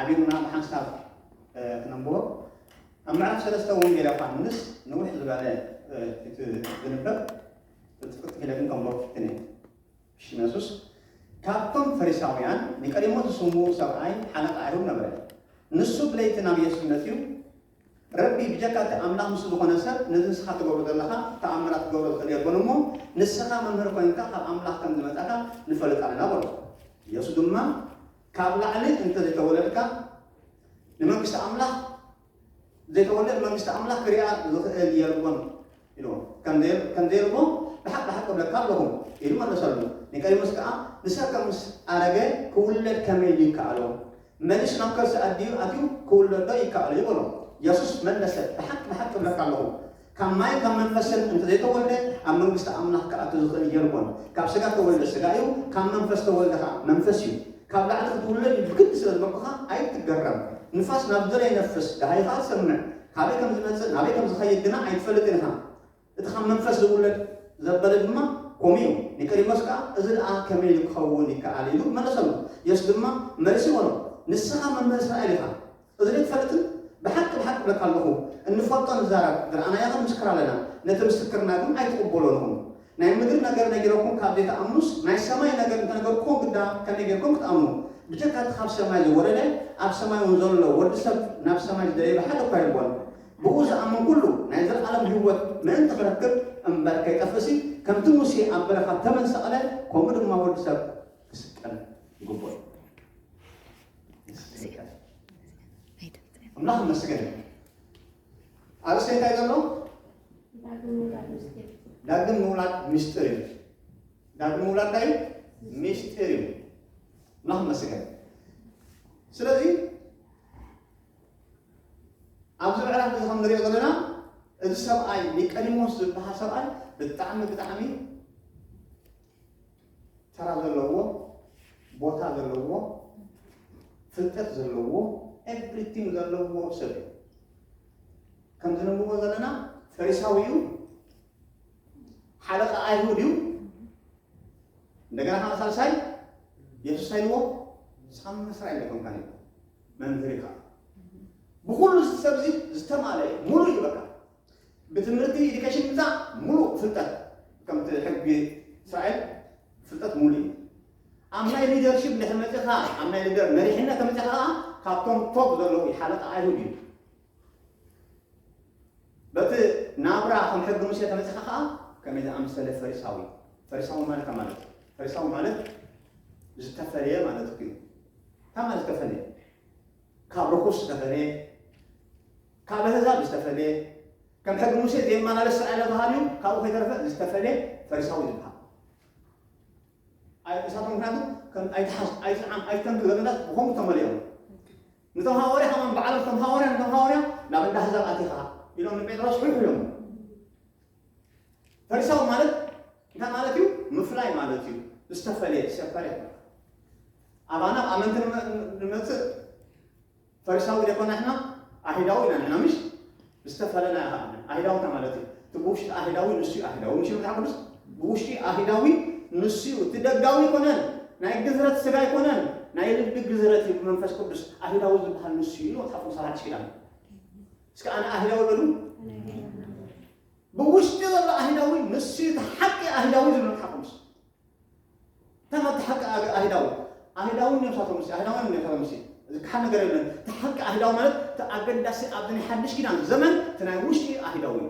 ዓሚቑና ብሓንሳብ ክነንብቦ። ኣብ ምዕራፍ ሰለስተ ወንጌል ዮሃንስ ንውሕ ዝበለ እቲ ዝንበብ፣ ፍጥፍጥ ኢለ ግን ከንብቦ ክፍትን እየ። ሽም የሱስ። ካብቶም ፈሪሳውያን ኒቆዲሞስ ዝስሙ ሰብኣይ ሓለቃ ኣይሁድ ነበረ። ንሱ ብለይቲ ናብ የሱስ መጺኡ፣ ረቢ፣ ብጀካ እቲ ኣምላኽ ንሱ ዝኾነ ሰብ ነዚ ንስኻ ትገብሮ ዘለኻ ተኣምራት ክገብሮ ዝኽእል የልቦን እሞ፣ ንስኻ መምህር ኮይንካ ካብ ኣምላኽ ከም ዝመጻካ ንፈልጥ ኣለና በሎ። የሱስ ድማ፣ ካብ ላዕሊ እንተ ዘይተወለድካ ንመንግስቲ ኣምላኽ ዘይተወለድ መንግስቲ ኣምላኽ ክሪኣ ዝኽእል የልቦን ኢልዎ። ከም ዘየልቦ ብሓቂ ብሓቂ እብለካ ኣለኹ ኢሉ መለሰሉ። ኒቆዲሞስ ከኣ ንሰብ ምስ ኣረገ ክውለድ ከመይ ኢሉ ይከኣሎ? መሊሱ ናብ ከርሲ ኣዲኡ ኣትዩ ክውለዶ ይከኣሎ እዩ በሎ። የሱስ መለሰ፣ ብሓቂ ብሓቂ እብለካ ኣለኹ፣ ካብ ማይን ካብ መንፈስን እንተ ዘይተወልደ ኣብ መንግስቲ ኣምላኽ ክኣቱ ዝኽእል የልቦን። ካብ ስጋ ተወልደ ስጋ እዩ፣ ካብ መንፈስ ተወልደ ኸዓ መንፈስ እዩ። ካብ ላዕሊ ክትውለድ ብግዲ ስለ ዝበኩኻ ኣይትገረም። ንፋስ ናብ ዝደለየ ይነፍስ፣ ደሃይ ኸዓ ዝሰምዕ፣ ካበይ ከም ዝመጽእ ናበይ ከም ዝኸይድ ግና ኣይትፈልጥን ኢኻ። እቲ ካብ መንፈስ ዝውለድ ዘበለ ድማ ከምኡ እዩ። ኒቆዲሞስ ከኣ፣ እዚ ደኣ ከመይ ኢሉ ክኸውን ይከኣል? ኢሉ መለሰሉ። የሱስ ድማ መሊሱ በሎ፣ ንስኻ መምህር እስራኤል ኢኻ፣ እዚ ዘይትፈልጥን? ብሓቂ ብሓቂ እብለካ ኣለኹ፣ እንፈልጦ ንዛረብ፣ ዝረኣናዮ ኸኣ ንምስክር ኣለና፣ ነቲ ምስክርና ግን ኣይትቕበሉን ኢኹም። ናይ ምድሪ ነገር ነጊረኩም ካብ ዘይትኣምኑስ፣ ናይ ሰማይ ነገር እንተነገርኩኹም ግዳ ከመይ ጌርኩም ክትኣምኑ? ብጀካ እቲ ካብ ሰማይ ዝወረደ፣ ኣብ ሰማይ እውን ዘሎ፣ ወዲ ሰብ ናብ ሰማይ ዝደየበ ሓደ እኳ የልቦን። ብኡ ዝኣምን ኩሉ ናይ ዘለኣለም ህይወት ምእንቲ ክረክብ እምበር ከይጠፍእሲ፣ ከምቲ ሙሴ ኣብ በረኻ ተመን ሰቐለ፣ ከምኡ ድማ ወዲ ሰብ ክስቀል ይግብኦ እዩ። ኣምላኽ ይመስገን። ኣርእስቲ እንታይ ዘሎ? ዳግም ምውላድ ምስጢር እዩ። ዳግም ምውላድ እንታይ እዩ? ምስጢር እዩ። ኣምላኽ ይመስገን። ስለዚ ኣብዚ ምዕራፍ እዚ ከም ንሪኦ ዘለና፣ እዚ ሰብኣይ ኒቆዲሞስ ዝበሃል ሰብኣይ ብጣዕሚ ብጣዕሚ ተራ ዘለዎ፣ ቦታ ዘለዎ፣ ፍልጠት ዘለዎ፣ ኤቭሪቲንግ ዘለዎ ሰብ እዩ። ከም ዝንብቦ ዘለና ፈሪሳዊ እዩ፣ ሓለቃ ኣይሁድ እዩ። እንደገና ከዓ ሳልሳይ የሱስ እንታይ ኢልዎ? ሳም እስራኤል ኣይኮንካን እዩ፣ መምህር ኢኻ። ብኩሉ እዚ ሰብ እዚ ዝተማለ እዩ፣ ሙሉእ እዩ በቃ። ብትምህርቲ ኤዱኬሽን ምፃእ ሙሉእ ፍልጠት፣ ከምቲ ሕጊ እስራኤል ፍልጠት ሙሉእ እዩ። ኣብ ናይ ሊደርሺፕ እንድሕር መፂኻ፣ ኣብ ናይ ሊደር መሪሕነት ተመፂኻ ከዓ ካብቶም ቶፕ ዘለዉ እዩ፣ ሓለቃ ኣይሁድ እዩ። በቲ ናብራ ከም ሕጊ ሙሴ ተመፂኻ ከዓ ከመይ ዝኣመሰለ ፈሪሳዊ። ፈሪሳዊ ማለት እንታይ ማለት እዩ? ፈሪሳዊ ማለት ዝተፈለየ ማለት እዩ። እንታይ ማለት ዝተፈለየ? ካብ ርኹስ ዝተፈለየ፣ ካብ ኣህዛብ ዝተፈለየ፣ ከም ሕጊ ሙሴ ዘይመላለስ ስርዓት ባህሪ እዩ። ካብኡ ከይተረፈ ዝተፈለየ ፈሪሳዊ ዝበሃል። ኣይ-፣ እሳቶም ምኽንያቱ ከም ኣይትሓዝ፣ ኣይትጥዓም፣ ኣይትተንክፍ ገበናት ብኸምኡ ተመሊኦም። ንቶም ሃዋርያ ከማን ባዕሎም ከም ሃዋርያ፣ ንቶም ሃዋርያ ናብ እንዳ ኣህዛብ ኣቲኻ ኢሎም ንጴጥሮስ ሕልሑ ኢሎም። ፈሪሳዊ ማለት እንታይ ማለት እዩ? ምፍላይ ማለት እዩ። ዝተፈለየ፣ ሴፐሬት። ኣባና ኣብ ኣመንቲ ንመ-፣ ንመጽእ ፈሪሳዊ ዘይኮና ንሕና፣ ኣይሁዳዊ ኢና ንሕና፣ ምሽ? ዝተፈለና ኢኻ። ኣይሁዳዊ እንታይ ማለት እዩ? እቲ ብውሽጢ ኣይሁዳዊ ንሱ እዩ ኣይሁዳዊ። ምሽ መጽሓፍ ቅዱስ? ብውሽጢ ኣይሁዳዊ ንሱ እዩ። እቲ ደጋዊ ኣይኮነን፣ ናይ ግዝረት ስጋ ኣይኮነን፣ ናይ ልቢ ግዝረት እዩ ብመንፈስ ቅዱስ። ኣይሁዳዊ ዝበሃል ንሱ እዩ ኢሉ መጽሓፍ ቅዱስ ኣብ ሓድሽ ኪዳን። እስከ ኣነ ኣይሁዳዊ በሉ። ብውሽጢ ዘሎ ኣይሁዳዊ ንሱ እዩ እቲ ሓቂ ኣይሁዳዊ ዝብል መጽሓፍ ቅዱስ። እንታይ ማለት ሓቂ ኣህ-፣ ኣይሁዳዊ? ኣይሁዳዊ እዮም ንሳቶም፣ ምስ ኣይሁዳውያን እዮም ንሳቶም፣ ምስ እዚ ክሓድ ነገር የለን። እቲ ሓቂ ኣይሁዳዊ ማለት እቲ ኣገዳሲ ኣብዚ ናይ ሓድሽ ኪዳን ዘመን እቲ ናይ ውሽጢ ኣይሁዳዊ እዩ።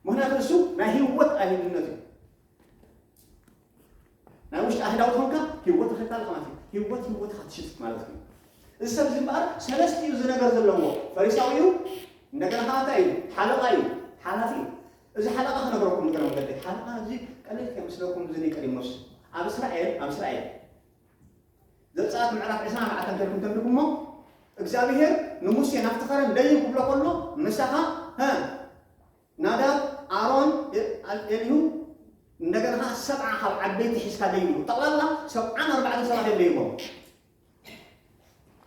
ምኽንያቱ ንሱ ናይ ህይወት ኣይሁድነት እዩ። ናይ ውሽጢ ኣይሁዳዊ ተኾንካ ህይወት ረኺብካ ኣለኻ ማለት እዩ። ህይወት ህይወትካ ትሽፍት ማለት እዩ። እዚ ሰብ እዚ እምበኣር ሰለስቲኡ እዚ ነገር ዘለዎ ፈሪሳዊ እዩ፣ እንደገና ከዓ እንታይ እዩ? ሓለቓ እዩ፣ ሓላፊ እዩ። እዚ ሓለቓ ክነግረኩም እግረ መንገደይ። ሓለቓ እዚ ቀሊል ከይመስለኩም፣ እዚ ኒቆዲሞስ ኣብ እስራኤል፣ ኣብ እስራኤል ዘጸኣት ምዕራፍ ዕስራን ኣርባዕተን ከድኩም ተንብብኩሞ፣ እግዚኣብሄር ንሙሴ ናብቲ ኸረን ደይብ ክብሎ ከሎ፣ ምሳኻ፣ ሀ፣ ናዳብ፣ ኣሮን፣ ኤ-፣ ኤልሁ፣ እንደገና ኸዓ ሰብዓ ካብ ዓበይቲ ሒዝካ ደይቡ። ጠቕላላ ሰብዓን ኣርባዕተን ሰባት እዮም ደይቦም።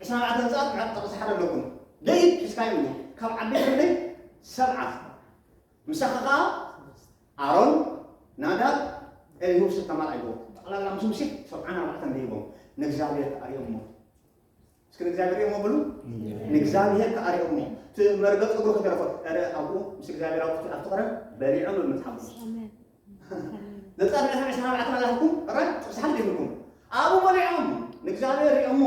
ዕስራን ኣርባዕተን ዘጸኣት ምዕራፍ ጥቕሲ ሓደ ኣለኩም። ደይብ ሒዝካ ይብሉ። ካብ ዓበይቲ ክንደይ? ሰብዓ። ምሳኻ ኸዓ ኣሮን፣ ናዳብ፣ ኤልሁ፣ ሰብዓ ማለት ኣይኮ። ጠቕላላ ምስ ሙሴ ሰብዓን ኣርባዕተን ደይቦም። ንእግዚኣብሔር ተኣርዮሞ። እስኪ ንእግዚኣብሔር ሪኦሞ በሉ። ንእግዚኣብሔር ከኣ ሪኦሞ። እቲ መርገጽ እግሩ ከተረፈ፣ ኧረ ኣብኡ ምስ እግዚኣብሔር ኣብኡ ኣብቲ ቀረብ በሊዖም ይብል መጽሓፍ ቅዱስ። ኣሜን። ዘጸአት ዕስራን ኣርባዕተን ኣላልኩም፣ ራይት? ጥቕሲ ሓሊፍኩም። ኣብኡ በሊዖም ንእግዚኣብሔር ሪኦሞ።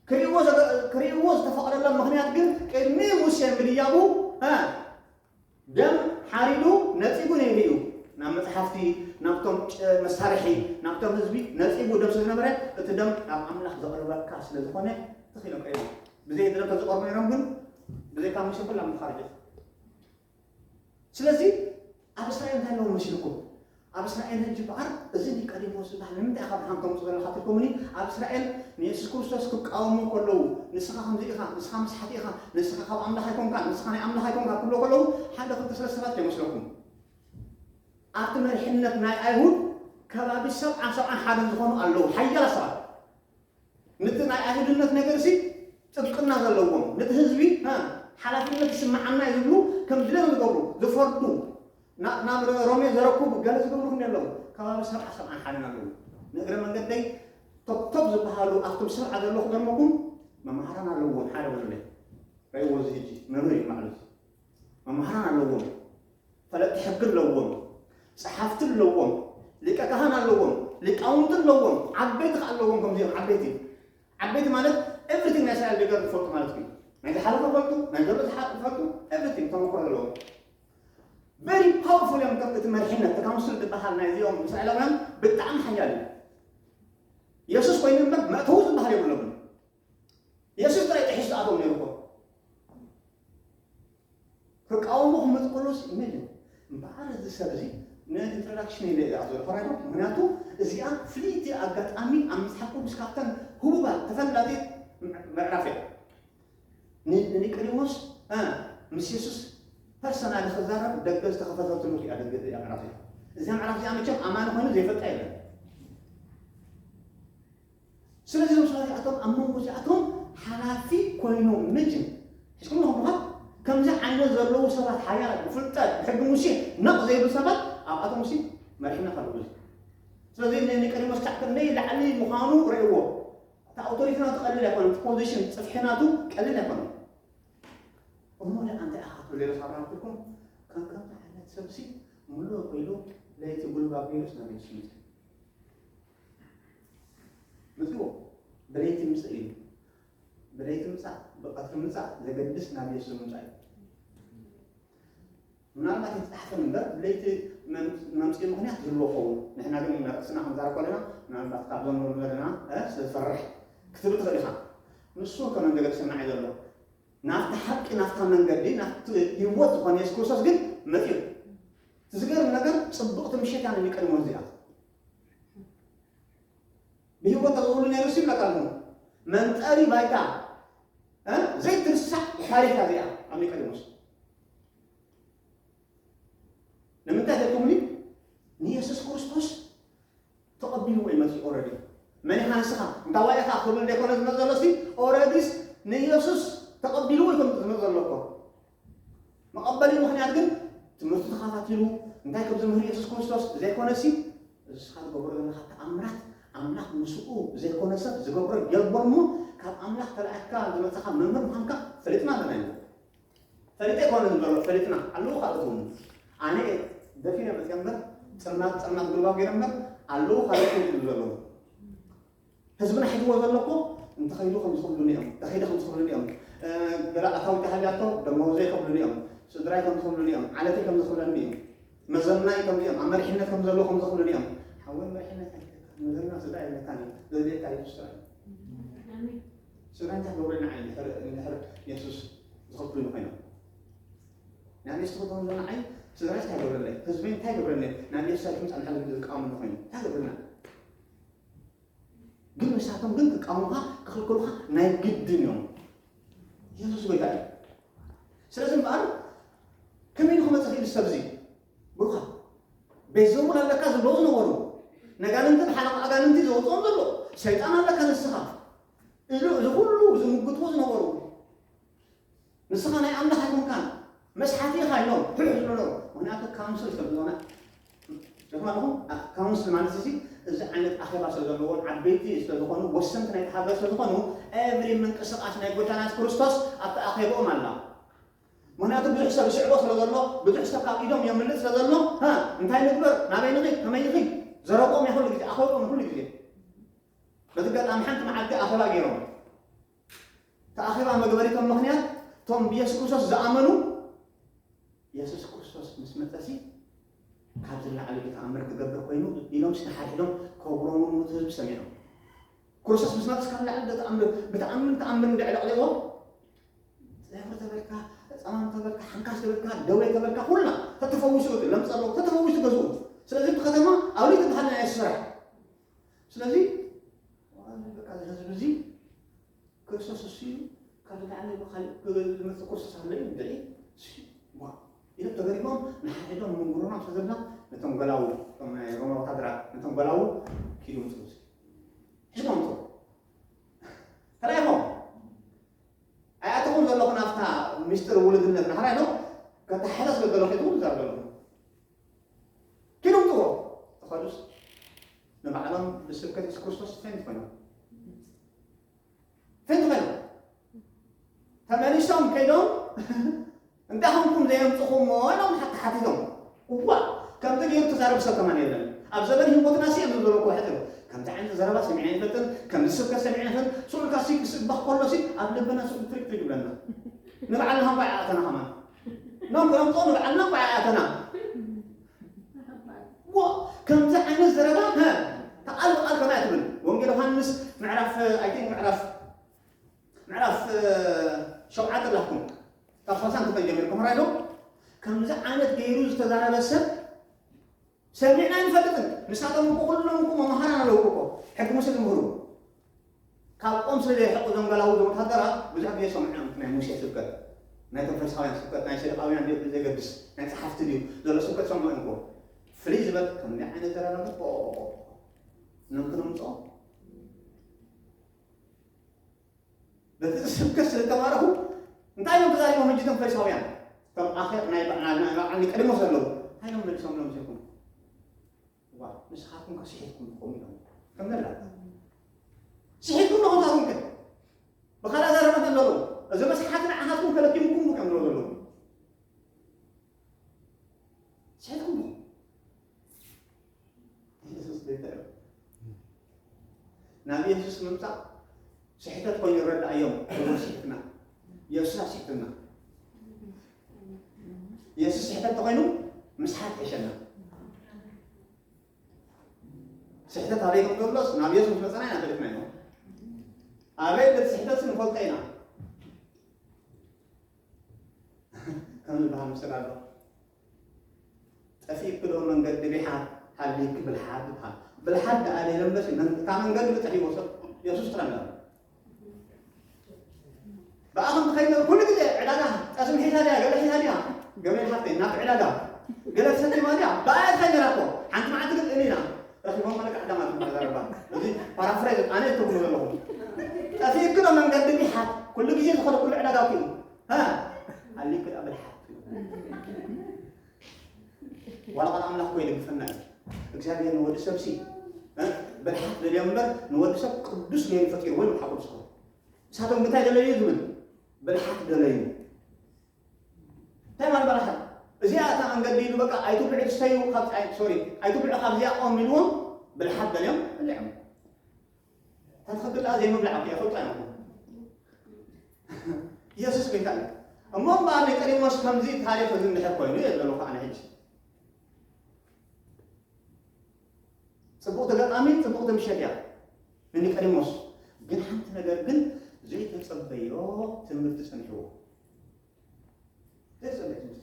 ክርእይዎ ዘገ-፣ ክርእይዎ ዝተፈቐደሎም ምኽንያት ግን ቅድሚ ሙሴ ምድያቡ፣ እ፣ ደም ሓሪዱ ነጺጉ ነይሩ እዩ። ናብ መጽሓፍቲ፣ ናብቶም ጨ-፣ መሳርሒ፣ ናብቶም ህዝቢ ነጺጉ ደም ስለ ዝነበረ፣ እቲ ደም ናብ ኣምላኽ ዘቕርበካ ስለ ዝኾነ፣ ትኽ ኢሎም ቀሪቦም። ብዘይ እቲ ደም ተዝቐርቡ ነይሮም ግን፣ ብዘይካ ሙሴ ኩላ ምኻርጀት። ስለዚ ኣብ እስራኤል እንታይ ኣለዎም መሲልኩም? ኣብ እስራኤል ሕጂ በኣር እዚ ኒቆዲሞስ ዝበሃል ንምንታይ ኢኻ ብርሃን ተምጽእ ዘለኻ ትልኩምኒ? ኣብ እስራኤል ንየሱስ ክርስቶስ ክቃወሙ ከለዉ፣ ንስኻ ከምዚ ኢኻ፣ ንስኻ መስሓቲ ኢኻ፣ ንስኻ ካብ ኣምላኽ ኣይኮንካን፣ ንስኻ ናይ ኣምላኽ ኣይኮንካ ክብሎ ከለዉ፣ ሓደ ክልተ ሰለስተ ሰባት ይመስለኩም። ኣብቲ መሪሕነት ናይ ኣይሁድ ከባቢ ሰብዓን ሰብዓን ሓደን ዝኾኑ ኣለዉ፣ ሓያላት ሰባት። ነቲ ናይ ኣይሁድነት ነገርሲ ጥብቅና ዘለዎም፣ ነቲ ህዝቢ፣ ሃ፣ ሓላፍነት ይስምዓና እዩ ዝብሉ፣ ከም ድሌቶም ዝገብሩ፣ ዝፈርዱ፣ ና-፣ ናብ ሮሜ ዘረኩቡ ገለ ዝገብሩ ክንዲ ኣለዉ። ከባቢ ሰብዓ ሰብዓን ሓደን ኣለዉ። ንእግረ መንገደይ ቶፕ ቶፕ ዝበሃሉ ኣብቶም ሰብዓ ዘለኹ ገርመኩም መምሃራን ኣለዎም። ሓደ በሉለይ። ረእይዎ እዚ ሕጂ መምህር እዩ ማለት እዩ። መምሃራን ኣለዎም። ፈለጥቲ ሕጊ ኣለዎም። ጸሓፍቲ ኣለዎም። ሊቀ ካህን ኣለዎም። ሊቃውንቲ ኣለዎም። ዓበይቲ ከኣ ኣለዎም። ከምዚኦም ዓበይቲ፣ ዓበይቲ ማለት ኤቭሪቲንግ ናይ እስራኤል ነገር ዝፈልጡ ማለት እዩ። ናይ ዝሓለፈ ይፈልጡ፣ ናይ ዘሎ ዝሓ-፣ ይፈልጡ፣ ኤቭሪቲንግ ተመክሮ ዘለዎም። ቨሪ ፓወርፉል እዮም። ከም እቲ መሪሕነት፣ እቲ ካውንስል ዝበሃል ናይዚኦም እስራኤላውያን ብጣዕሚ ሓያል እዩ። የሱስ ኮይኑ እምበር መእተዊ ዝበሃል የብሎምን። የሱስ ጥራይ ጥሒሱ ዝኣቶም ነይሩ እኮ። ክቃወሙ ክመጽእ ከሎስ ኢሜጅን እምበኣር እዚ ሰብ እዚ ንኢንትሮዳክሽን ኢለ እየ ዝኣትዎ ፈራዶ። ምክንያቱ እዚኣ ፍልይቲ ኣጋጣሚ ኣብ መጽሓፍ ቅዱስ ካብተን ህቡባት ተፈላጢት ምዕራፍ እያ። ኒ-፣ ንኒቆዲሞስ፣ እ፣ ምስ የሱስ ፐርሰናሊ ክዛረብ ደገ ዝተኸፈተትሉ እያ፣ ደገ እያ ምዕራፍ እያ። እዚኣ ምዕራፍ እዚኣ መቸም ኣማኒ ኮይኑ ዘይፈልጣ የለን። ስለዚ እዞም ሰባት እዚኣቶም ኣብ መንጎ እዚኣቶም ሓላፊ ኮይኖም መቸም ሒዝኩም ኣለኹም ዶ? ከምዚ ዓይነት ዘለዉ ሰባት ሓያላት ብፍልጠት ብሕጊ ሙሴ ነቕ ዘይብሉ ሰባት ኣብኣቶም ሙሴ መሪሕነት ኣለዎ። ስለዚ ኒ-፣ ኒቆዲሞስ ክሳዕ ክንደይ ላዕሊ ምዃኑ ረእይዎ። እቲ ኣውቶሪቲ ናቱ ቀሊል ኣይኮነን፣ እቲ ፖዚሽን ጽፍሒ ናቱ ቀሊል ኣይኮነን። እሞ ደኣ እንታይ ኢኻ ትብሉ ኢለ ካብ ረኣኹልኩም፣ ከም ከምዚ ዓይነት ሰብሲ ምሉእ ኢሉ ለይቲ ጉልባብ ገይሩስ ናብ የሱስ ምጽእ። መጺእዎ፣ ብለይቲ ምጽእ ኢሉ። ብለይቲ ምጻእ፣ ብቐትሪ ምጻእ ዘገድስ ናብ የሱስ ምጻእ እዩ። ምናልባት ኣይተጻሕፈን እምበር፣ ብለይቲ መም-፣ መምጽኢ ምኽንያት ይህልዎ ኸውን። ንሕና ግን ንርእስና ክንዛረብ ከለና፣ ምናልባት ካብዞም ንብሎም ዘለና፣ እ፣ ስለ ዝፈርሕ ክትብል ትኽእል ኢኻ። ንሱ ከመን ዘገድሰና እዩ ዘሎ። ናብቲ ሓቂ፣ ናብታ መንገዲ፣ ናብቲ ህይወት ዝኾነ የሱስ ክርስቶስ ግን መጺኡ። እቲ ዝገርም ነገር፣ ጽብቕቲ ምሸት እያ ንኒቆዲሞስ እዚኣ። ብህይወት ተዝህሉ ነይሩ ሲ ይብለካ ኣለኹ። መንጠሪ ባይታ፣ እ፣ ዘይትርሳዕ ታሪኽ እያ እዚኣ ኣብ ኒቆዲሞስ። ንምንታይ ተልኩምኒ? ንየሱስ ክርስቶስ ተቐቢልዎ እዩ መጺኡ ኦረዲ። መን ኢኻ ንስኻ? እንታዋይ ኢኻ ክብል ዘይኮነ ዝመጽእ ዘሎ ሲ፣ ኦረዲስ ንየሱስ ተቐቢልዎ እዩ ዝመጽእ ዘሎ እኮ። መቐበሊ ምኽንያት ግን ትምህርቲ ተኸታቲሉ እንታይ ከም ዝምህር የሱስ ክርስቶስ ዘይኮነ ሲ፣ ንስኻ ትገብሮ ዘለኻ ተኣምራት ኣምላኽ ምስኡ ዘይኮነ ሰብ ዝገብሮ ይገብር እሞ ካብ ኣምላኽ ተላኢኽካ ዝመጻኻ መምህር ምዃንካ ፈሊጥና ኣለና ኢና። ፈሊጠ ኣይኮነን ዝብሎ፣ ፈሊጥና ኣለዉ ካልኦት እውን። ኣነ ደፊረ መፅየ እምበር፣ ፅልማት፣ ፅልማት ጉልባብ ገይረ እምበር፣ ኣለዉ ካልኦት እውን ዝብሉ ዘለዉ። ህዝብና ሒዝዎ ዘሎ እኮ፣ እንተኸይዱ ከም ዝኽብሉኒ እዮም፣ እንተኸይደ ከም ዝኽብሉኒ እዮም፣ እ፣ ገለ ኣታዊ ተሃልያቶ ደመወዘይ ከብሉኒ እዮም፣ ስድራይ ከም ዝኽብሉኒ እዮም፣ ዓለተይ ከም ዝኽብለኒ እዮም፣ መዘናይ ከም እዮም፣ ኣብ መሪሕነት ከም ዘለዉ ከም ዝኽብሉኒ እዮም። ሓወይ መሪሕነት ኣይብለካን፣ መዘና ስድራ ኣይብለካን እዩ፣ ዘድልየካ የሱስ ጥራይ እዩ። ኣሜን። ስድራ እንታይ ገብረና ዓይ እንድሕር፣ እንድሕር የሱስ ዝኸብሉኒ ኮይኖም። ንኣንስቲ ክኾኑ ንዓይ ስድራይ እንታይ ገብረለይ? ህዝበይ እንታይ ገብረለይ? ንኣንስቲ ኣይትምጻእ ንሓደ ግዜ ዝቃወሙኒ ኮይኑ እንታይ ገብረና? ግን ንሳቶም ግን ክቃወሙኻ ክኽልክሉኻ ናይ ግድን እዮም። የሱስ ጎይታ እዩ። ስለዚ እምበኣር ከመይ ኢሉ ክመጽእ ክኢሉ ሰብ እዚ? ብሩኻ ቤት ዘሙን ኣለካ ዝብለዉ ዝነበሩ፣ ነጋንንትን ሓለቓ ኣጋንንቲ ዘውፅኦም ዘሎ ሰይጣን ኣለካ ንስኻ። እዚ፣ እዚ ኩሉ ዝምግትዎ ዝነበሩ ንስኻ ናይ ኣምላኽ ኣይኮንካን፣ መስሓቲ ኢኻ ኢሎም ሕሕ ዝብሎ። ምኽንያቱ ካውንስል ስለ ዝኾነ፣ ትሰምዑ ኣለኹም? ኣ-፣ ካውንስል ማለት እዚ እዚ ዓይነት ኣኼባ ስለ ዘለዎም፣ ዓበይቲ ስለ ዝኾኑ፣ ወሰንቲ ናይቲ ሃገር ስለ ዝኾኑ፣ ኤቭሪ ምንቅስቓስ ናይ ጎይታና የሱስ ክርስቶስ ኣብቲ ኣኼባኦም ኣላ። ምኽንያቱ ብዙሕ ሰብ ይስዕቦ ስለ ዘሎ፣ ብዙሕ ሰብ ካብ ኢዶም የምልጥ ስለ ዘሎ፣ ሃ፣ እንታይ ንግበር፣ ናበይ ንኺድ፣ ከመይ ንኺድ፣ ዘረብኦም እያ ኩሉ ግዜ፣ ኣኼባኦም ኩሉ ግዜ። በዚ ኣጋጣሚ ሓንቲ መዓልቲ ኣኼባ ገይሮም። እቲ ኣኼባ መግበሪቶም ምኽንያት፣ እቶም ብየሱስ ክርስቶስ ዝኣመኑ፣ የሱስ ክርስቶስ ምስ መጸሲ፣ ካብዚ ንላዕሊ ተኣምር ክገብር ኮይኑ ኢሎም ተሓድሕዶም ከጉረምርሙ እቲ ህዝቢ ሰሚዖም። ክርስቶስ ምስ መጸስ ካብ ላዕሊ ተኣምር፣ ብተኣምር ተኣምር እንድዕለቕሊቕዎ፣ ጸጉሪ ተበልካ፣ ጸማም ተበልካ፣ ሓንካስ ተበልካ፣ ደዌ ተበልካ፣ ኩልና ተተፈዊሱ፣ ለምጽ ኣለዎ፣ ተተፈዊሱ ገዝኡ። ስለዚ እቲ ከተማ ኣብ ልዕሊ በዓል ናይ ስራሕ። ስለዚ፣ ዋላ በቃ እዚ ህዝቢ እዚ ክርስቶስ እሱ እዩ፣ ካብ ላዕሊ ብኻልእ ዝመጽእ ክርስቶስ ኣሎ እዩ፣ እንድዒ፣ እሱ እዩ። ዋ፣ ኢሎም ተገሪሞም፣ ንሓድሕዶም መንጉሮና ተዘብላ፣ ነቶም ገላዉ፣ እቶም ናይ ሮማ ወታደራት፣ ነቶም ገላዉ፣ ኪዱ ምጽኡ። ሒዝሞም ምጽኡ። ተራኢኾም። ኣይኣተኹም ዘለኹ ናብታ ምስጢር ውሉድነት ናህራይ ዶ? ከተሓሳስ ገለ ዶ ከይትብሉ ዝዛረብ ዘለኹ። ኪዱ ምጽዎ። ተኸዱስ ንባዕሎም ብስብከት የሱስ ክርስቶስ ፈንት ኮይኖም። ፈንት ኮይኖም። ተመሊሶም ከይዶም፣ "እንታይ ኾንኩም ዘየምጽኹሞ?" ኢሎም ሓታ ሓቲቶም። እዋ፣ ከምዚ ገይሩ ተዛረብ ሰብ ከማን የለን። ኣብ ዘበን ህይወትና ሲ እዮም ዝበለኩ ሕትር። ከምዚ ዓይነት ዘረባ ሰሚዐ ይፈልጥን፣ ከምዚ ስብከት ሰሚዐ ይፈልጥን፣ ስኡልካ ሲ ክስበኽ ከሎ ሲ ኣብ ልብና ስኡል ትሪክ ትሪክ ይብለና። ንባዕልና ኸም ባይ ኣተና ኸማን። ኖም ክረምጦ ንባዕልና ባይ ኣተና። ዎ፣ ከምዚ ዓይነት ዘረባ፣ ሀ፣ ተቓል ብቓል ከማይ ትብል። ወንጌል ዮሃንስ ምዕራፍ፣ I think ምዕራፍ፣ ምዕራፍ፣ እ፣ ሸውዓተ ኣለኹም። ካብ ሰላሳን ክልተን ጀሚርኩም ራእይ ዶ? ከምዚ ዓይነት ገይሩ ዝተዛረበ ሰብ ሰሚዕና ኣይንፈልጥን። ንሳቶም እኮ ኩሎም እኮ መምሃራን ኣለዉ እኮ። ሕጊ ሙሴ ዝምህሩ። ካብኦም ስለ ዘይርሕቁ እዞም ገላዉ እዞም ወታደራት ብዙሕ ግዜ ሰምዑ እዮም። ናይ ሙሴ ስብከት፣ ናይ ፈሪሳውያን ስብከት፣ ናይ ሰዱቃውያን ድዩ ዘይገድስ፣ ናይ ጸሓፍቲ ድዩ ዘሎ ስብከት ሰምዑ እዮም እኮ። ፍልይ ዝበል ከምዚ ዓይነት ዘረባ እኮ ነንክነምጽኦ። በቲ ስብከት ስለ ተማረኹ፣ እንታይ እዮም ተዛሪቦም ሕጂ እቶም ፈሪሳውያን? እቶም ኣኼ-፣ ናይ በ-፣ ናይ፣ ናይ በዓል ኒቆዲሞስ ዘለዉ፣ እንታይ እዮም መሊሶምሎም ዘይኮኑ? ዋ፣ ንስኻትኩም ከ ስሒትኩም ኢኹም ኢሎም። ከም ዘላ። ስሒትኩም ኢኹም ንስኻትኩም ከ? ብኻልእ ኣዛረባ ከም ዘለዉ፣ እዚ መስሓት ንዓኻትኩም ከለኪሙኩም ኢኹም ከም ዘለዉ። ስሒትኩም ኢኹም። የሱስ ጌታ እዩ። ናብ የሱስ ምምጻእ ስሕተት ኮይኑ ይረዳእዮም። እሞ ስሕትና። የሱስ ኣስሕትና። የሱስ ስሕተት ተኾይኑ ምስሓት ይሕሸና። ስሕተት ኣበይ ከም ዘሎስ ናብ የሱስ መጸና ኢና ፈሊጥና ኢና። ኣበይ በቲ ስሕተት ንፈልጦ ኢና። ከም ዝበሃል ምስል ኣሎ። "ጠፊእኪ ዶ መንገዲ ቢሓት ሃልይኪ ብልሓት?" ይበሃል። ብልሓት ደኣ ደይለምበሲ መን-፣ እታ መንገዲ ብጥሕ ይወሰድ። የሱስ ጥራይ ኣሎ። ብኣ ከም ትኸይድ ኩሉ ግዜ ዕዳጋ ጠስሚ ሒዛ ድያ፣ ገለ ሒዛ ድያ? ገበል ሓፍተይ፣ ናብ ዕዳጋ ገለ ተሰኪማ ድያ? ብኣ እያ ትኸይድ ነይራ እኮ። ሓንቲ መዓልቲ ግን እኒና ረኺቦም፣ መለካ ዕዳማ ትበሃል ዘረባ። እዚ ፓራፍሬዝ ኣነ ትብሉ ዘለኹም። ጠፊእኪ ዶ መንገዲ ቢሓት? ኩሉ ግዜ ዝኸደ ኩሉ ዕዳጋ እኮ እዩ። ሃ? ኣሊኪ ደኣ ብልሓት። ዋላ ቃል ኣምላኽ እኮ ይድግፈና እዩ። እግዚኣብሔር ንወዲ ሰብ ሲ፣ እ? ብልሓት ደልዮም እምበር ንወዲ ሰብ ቅዱስ ገይሩ ፈጢርዎ እዩ መጽሓፍ ቅዱስ እኮ። ንሳቶም እንታይ ደለዩ ዝብል? ብልሓት ደለዩ። እንታይ ማለት ብልሓት? እዚኣ እታ መንገዲ ኢሉ በቃ ኣይትብልዑ ትስተዩ ካብ፣ ኣይ፣ ሶሪ፣ ኣይትብልዑ ካብዚኣ ኦም ኢልዎም ብልሓት ደልዮም በሊዖም። እታ ትኽክል ደኣ ዘይምብላዕ እኮ እያ፣ ፈልጦ እዮም። የሱስ ጌታ እዩ። እሞ እምበኣር ኒቆዲሞስ ከምዚ ታሪኽ እዚ እንድሕር ኮይኑ እየ ዘለኹ ኣነ ሕጂ። ጽቡቕቲ ገጣሚት፣ ጽቡቕቲ ምሸት እያ ንኒቆዲሞስ። ግን ሓንቲ ነገር ግን ዘይተጸበዮ ትምህርቲ ጸኒሕዎ። ዘይተጸበዮ ትምህርቲ።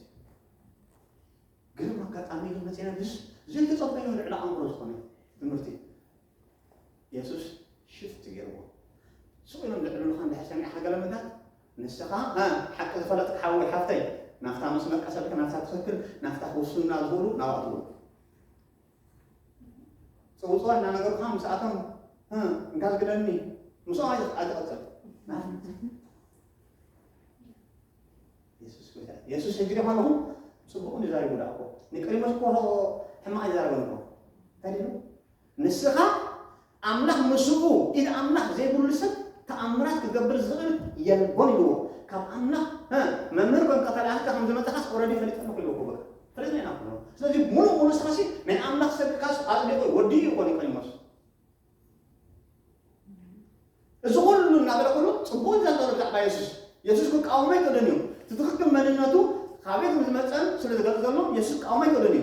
ግን ኣጋጣሚ ግን መጺና ምስ ዘይተጸበዮ ልዕሊ ኣእምሮ ዝኾነ ትምህርቲ። የሱስ ሽፍት ገይርዎ። ስቕ ኢሎም ዘዕልሉኻ እንድሕር ሰሚዕኻ ገለ መታት፣ ንስኻ፣ እ፣ ሓቂ ዝፈለጥካ ሓወይ ሓፍተይ፣ ናብታ መስመር ቀሰልካ፣ ናብታ ትኽክል፣ ናብታ ክውስኑና ዝኽእሉ ናብኣ ትብሉ። ጽውጽዋይ እናነገርኩኻ ምስኣቶም፣ እ፣ እንካ ዝግደኒ፣ ምስኦም ኣይት-፣ ኣይትቐጽል። የሱስ ጎይታ። የሱስ ሕጂ ዲኻ ኣለኹ? ጽቡቕ እንዲ ዛሪቡ ደኣ እኮ። ኒቆዲሞስ እኮ ሕማቕ ኣይዛረበን እኮ። እንታይ ኢሉ? ንስኻ ኣምላኽ ምስኡ፣ ኢድ ኣምላኽ ዘይብሉ ሰብ ተኣምራት ክገብር ዝኽእል የልቦን ኢልዎ። ካብ ኣምላኽ፣ እ፣ መምህር ኮንካ ተላኢኽካ ከም ዝመጻኻስ ኦረዲ ፈሊጠ ኣለኹ ኢልዎ እኮ በቃ። ፈሊጥና ኢና እኮ። ስለዚ ሙሉእ ሙሉእ ስኻሲ ናይ ኣምላኽ ሰብ ኢልካስ ኣጽዲቑ ወዲኡ እዩ እኮ ኒቆዲሞስ። እዚ ኩሉ እናበለ ኩሉ ጽቡቕ ይዛረብ ብዛዕባ የሱስ። የሱስ ክቃወሞ ኣይክእልን እዩ። እቲ ትኽክል መንነቱ ካበይ ከም ዝመጸን ስለ ዝገልጽ ዘሎ የሱስ ክቃወሞ ኣይክእልን እዩ።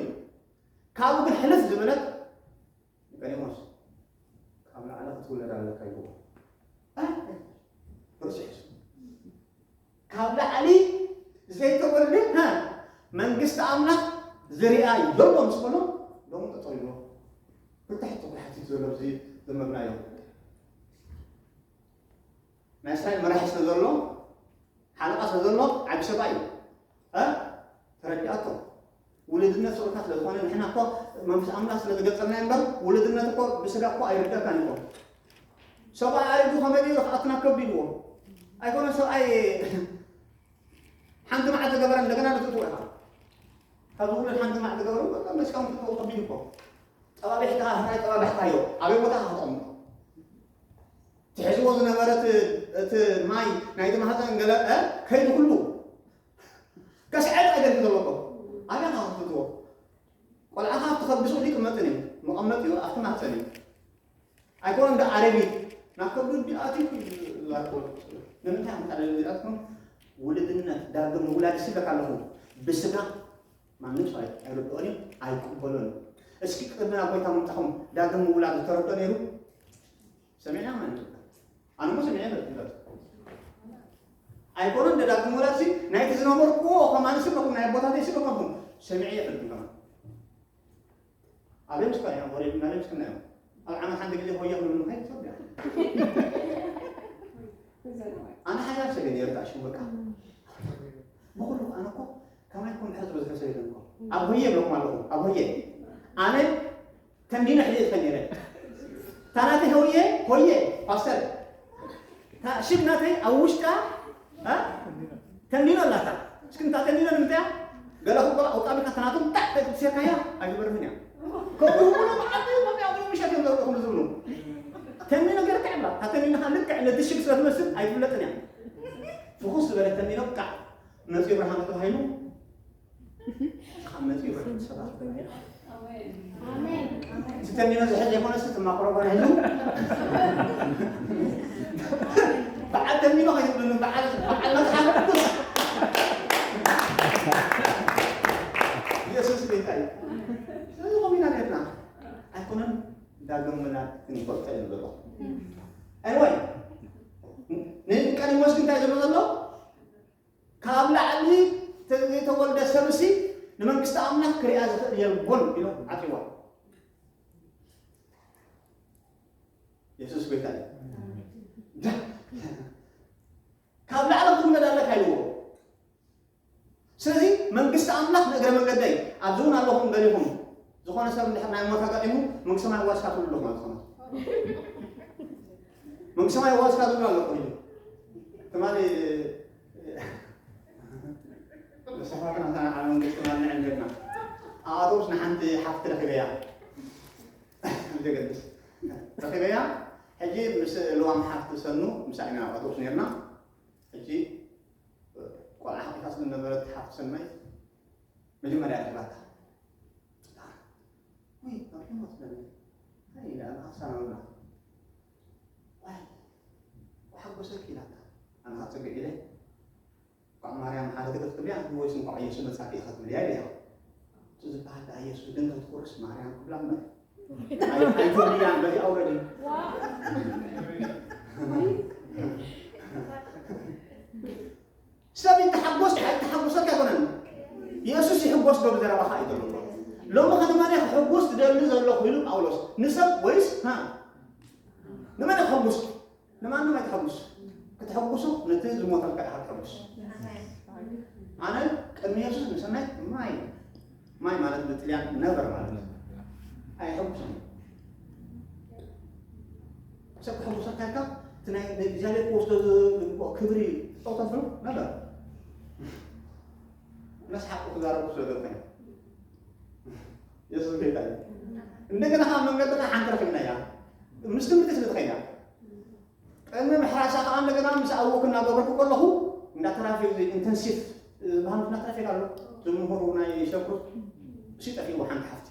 ካብኡ ግን ሕልፍ ዝበለት ኒቆዲሞስ፣ ካብ ላዕሊ ክትውለድ ኣለካ ይብሎ። እ? ርእሱ ሒዙ። ካብ ላዕሊ ዘይተወልደ፣ እ፣ መንግስቲ ኣምላኽ ዝርኣ የሎ ምስ በሎ፣ ሎሚ ጠጠው ይብሎ። ክልተ ሕቶ ሓቲቱ ዘሎ እዚ ዘመብናዮ። ናይ እስራኤል መራሒ ስለ ዘሎ፣ ሓለቓ ስለ ዘሎ፣ ዓቢ ሰብኣይ እዩ። እ? ተረዲኣቶ። ውልድነት ስቕልካ ስለ ዝኾነ፣ ንሕና እኮ መንፈስ ኣምላኽ ስለ ዝገልጸልና እምበር፣ ውልድነት እኮ ብስጋ እኮ ኣይርደኣካን እኮ። ሰብኣይ ኣሪጉ ከመይ ኢሉ ክኣቱና ከቢድዎ። ኣይኮነን ሰብኣይ ሓንቲ መዓልቲ ገበረ እንደገና ንትእትዎ ኢኻ። ካብ ዝውለድ ሓንቲ መዓልቲ ገበረ በቃ መስካም ክትእትዎ ከቢድ እኮ። ጠባቢሕካ፣ ሕራይ ጠባቢሕካዮ፣ ኣበይ ቦታ ከተቐምጦ? ትሕዝዎ ዝነበረ እቲ፣ እቲ ማይ ናይቲ ማህፀን ገለ፣ እ፣ ከይዱ ኩሉ ከስዐት ኣይደልክ ዘሎ እኮ። ኣበይ ኢኻ ክትእትዎ? ቆልዓኻ ኣብቲ ከብዲ ስቕ ኢሉ ይቕመጥን እዩ። መቐመጢኡ ኣብቲ ማህፀን እዩ። ኣይኮነን ዶ ኣረጊት ናብ ከብዱ ኣትዩ ይላኮ። ንምንታይ ኣምጣ ለልዚኣትኩም ውልድነት ዳግም ምውላድ ይስበክ ኣለኹ። ብስጋ ማንም ሰው ኣይ-፣ ኣይርድኦን እዩ፣ ኣይቅበሎን እዩ። እስኪ ቅድሚ ናብ ጎይታ ምምጻኹም ዳግም ምውላድ ዝተረድኦ ነይሩ? ሰሚዕና ማለት እዩ። ኣነ እሞ ሰሚዐ ይፈልጥ ይፈልጥ። ኣይኮነን ዶ ዳግም ምውላድ ሲ ናይቲ ዝነበርኩዎ ከማን ሲ በኹም ናይ ኣቦታተይ ሲ በኹም ሰሚዐ ይፈልጥ ከማን። ኣበይ ምስካ እዮም ወሬ ናበይ ምስክና እዮም። ኣብ ዓመት ሓንቲ ግዜ ሆየ ክብሉ ምኻይ ትሰብያ። ኣነ ሓያል ሰብ እየ ነይረ፣ ሽሙ በቃ። ብኹሉ ኣነ እኮ ከማይ እኮ እንድሕር ዝበዝሑ ሰብ የለን እኮ። ኣብ ሆየ ይብለኩም ኣለኹ፣ ኣብ ሆየ። ኣነ ተንዲነ ሕሊእትከ ነይረ። እታ ናተይ ሆየ፣ ሆየ፣ ፓስተር። እታ ሽግ ናተይ ኣብ ውሽጣ፣ እ? ተንዲኖ ኣላታ። እስኪ እንታ ተንዲኖ ንምንታይ እያ? ገለ ክቆላ ኣውጣ ብልካ ተናቶም ታዕ ክትሰርካያ ኣይግበርህን እያ። ከምኡ ይብሉ መዓት እዮም፣ ከምኡ እዮም ምሸት እዮም ዘውርኹም ዝብሉ። ተንዲኖ ገርካ ይብላ። እታ ተንዲኖ ከዓ ልክዕ ነቲ ሽግ ስለ ትመስል ኣይትፍለጥን እያ። ፍኹስ ዝበለ ተንዲኖ ቃዕ መፂኡ ብርሃን ተባሂሉ ካብ መፂኡ ሰባት ዝተኒኖ ዝሕል ዘይኮነስ እቲ ማክሮፎን ሕዙ በዓል ተኒኖ ከይትብሉኒ በዓል በዓል መፅሓፍ ቅዱስ ኢየሱስ ጌታ እዩ። ስለዚ ኮሚና ነርና ኣይኮነን ዳግም ምናት ክንፈልጠ እዩ ዘሎ። Anyway ንቀዲሞስ እንታይ ዝብሎ ዘሎ ካብ ላዕሊ ዘይተወልደ ሰብሲ ንመንግስቲ ኣምላኽ ክሪኣ ዝኽእል የልቦን ኢሉ ዓጺዋ። የሱስ ጎይታ እዩ። ካብ ላዕሊ ክትውለድ ኣለካ ኢልዎ። ስለዚ መንግስቲ ኣምላኽ ንእግረ መንገደይ ኣብዚ እውን ኣለኹም ገሊኹም ዝኾነ ሰብ እንድሕር ናይ ሞት ኣጋጢሙ መንግስቲ ሰማይ ዋስካ ትብሉ ኣለኹም ማለት ነው። መንግስቲ ሰማይ ዋስካ ትብሉ ኣለኹም ኢሉ ትማሊ ንስኻትና እታ ኣብ መንግስቲ ማልንዕ ንገድና ኣብ ኣውቶቡስ ንሓንቲ ሓፍቲ ረኺበያ። ዘገድስ ረኺበያ። ሕጂ ምስ ልዋም ሓፍቲ ሰኑ ምሳዕ ኢና ኣብ ኣውቶቡስ ነርና። ሕጂ ቆልዓ ሓቂፋ ስለ ነበረት ሓፍቲ ሰናይ መጀመርያ ረኺባታ። ወይ ኣብ ሕሞት ነብሪ እንታይ ኢለ ኣነ ሓሳብ ኣውላ ዋይ ሓጎሰኪ ኢላታ። ኣነ ሓፀገ ኢለ እንኳዕ ማርያም ሓረትኪ ክትብልያ ወይስ እንኳዕ ኢየሱስ መጻኪ ኢኻ ክትብልያ ኢለያ። እቲ ዝበሃል ደኣ ኢየሱስ ግን ከትኩርስ ማርያም ክብላ እምበር ኣይትብልያን በዚ ኣውረዲ። ሰብ ይተሓጎስ ኣይተሓጎሰካ ኣይኮነን። ኢየሱስ ይሕጎስ ዶ ብዘረባኻ እዩ ዘሎ። ሎሚ ከተማና ክሕጉስ ትደሊ ዘለኹ ኢሉ ጳውሎስ ንሰብ ወይስ ንመን ክሕጉስ? ንማንም ኣይትሐጉስ። ክትሐጉሱ ነቲ ዝሞተልካ ኢኻ ትሐጉስ። ኣነ ቅድሚ የሱስ ንሰናይት ማይ ማይ ማለት ብጥልያን ነበር ማለት ኣይሐጉስን። ሰብ ክሐጉሰካ ኢልካ እቲ ናይ እግዚኣብሔር ክወስዶ ዝግብኦ ክብሪ ጠውተብሉ ነበር። መስሓቁ ክዛረቡ ስለ ዘኮነ የሱስ ጌታ እዩ። እንደገና ከዓ መንገዲ ከዓ ሓንቲ ረኺብናያ። ምስ ትምህርቲ ስለ ትኸይዳ። ቅድሚ ምሕራሳ ከዓ እንደገና ምስ ኣወክ እናገበርኩ ከለኹ፣ እንዳ ትራፊክ ኢንተንሲቭ ዝበሃል እንዳ ትራፊክ ኣሎ። ዝምሁሩ ናይ ሸጉርት እሱ ጠፊእዎ ሓንቲ ሓፍቲ።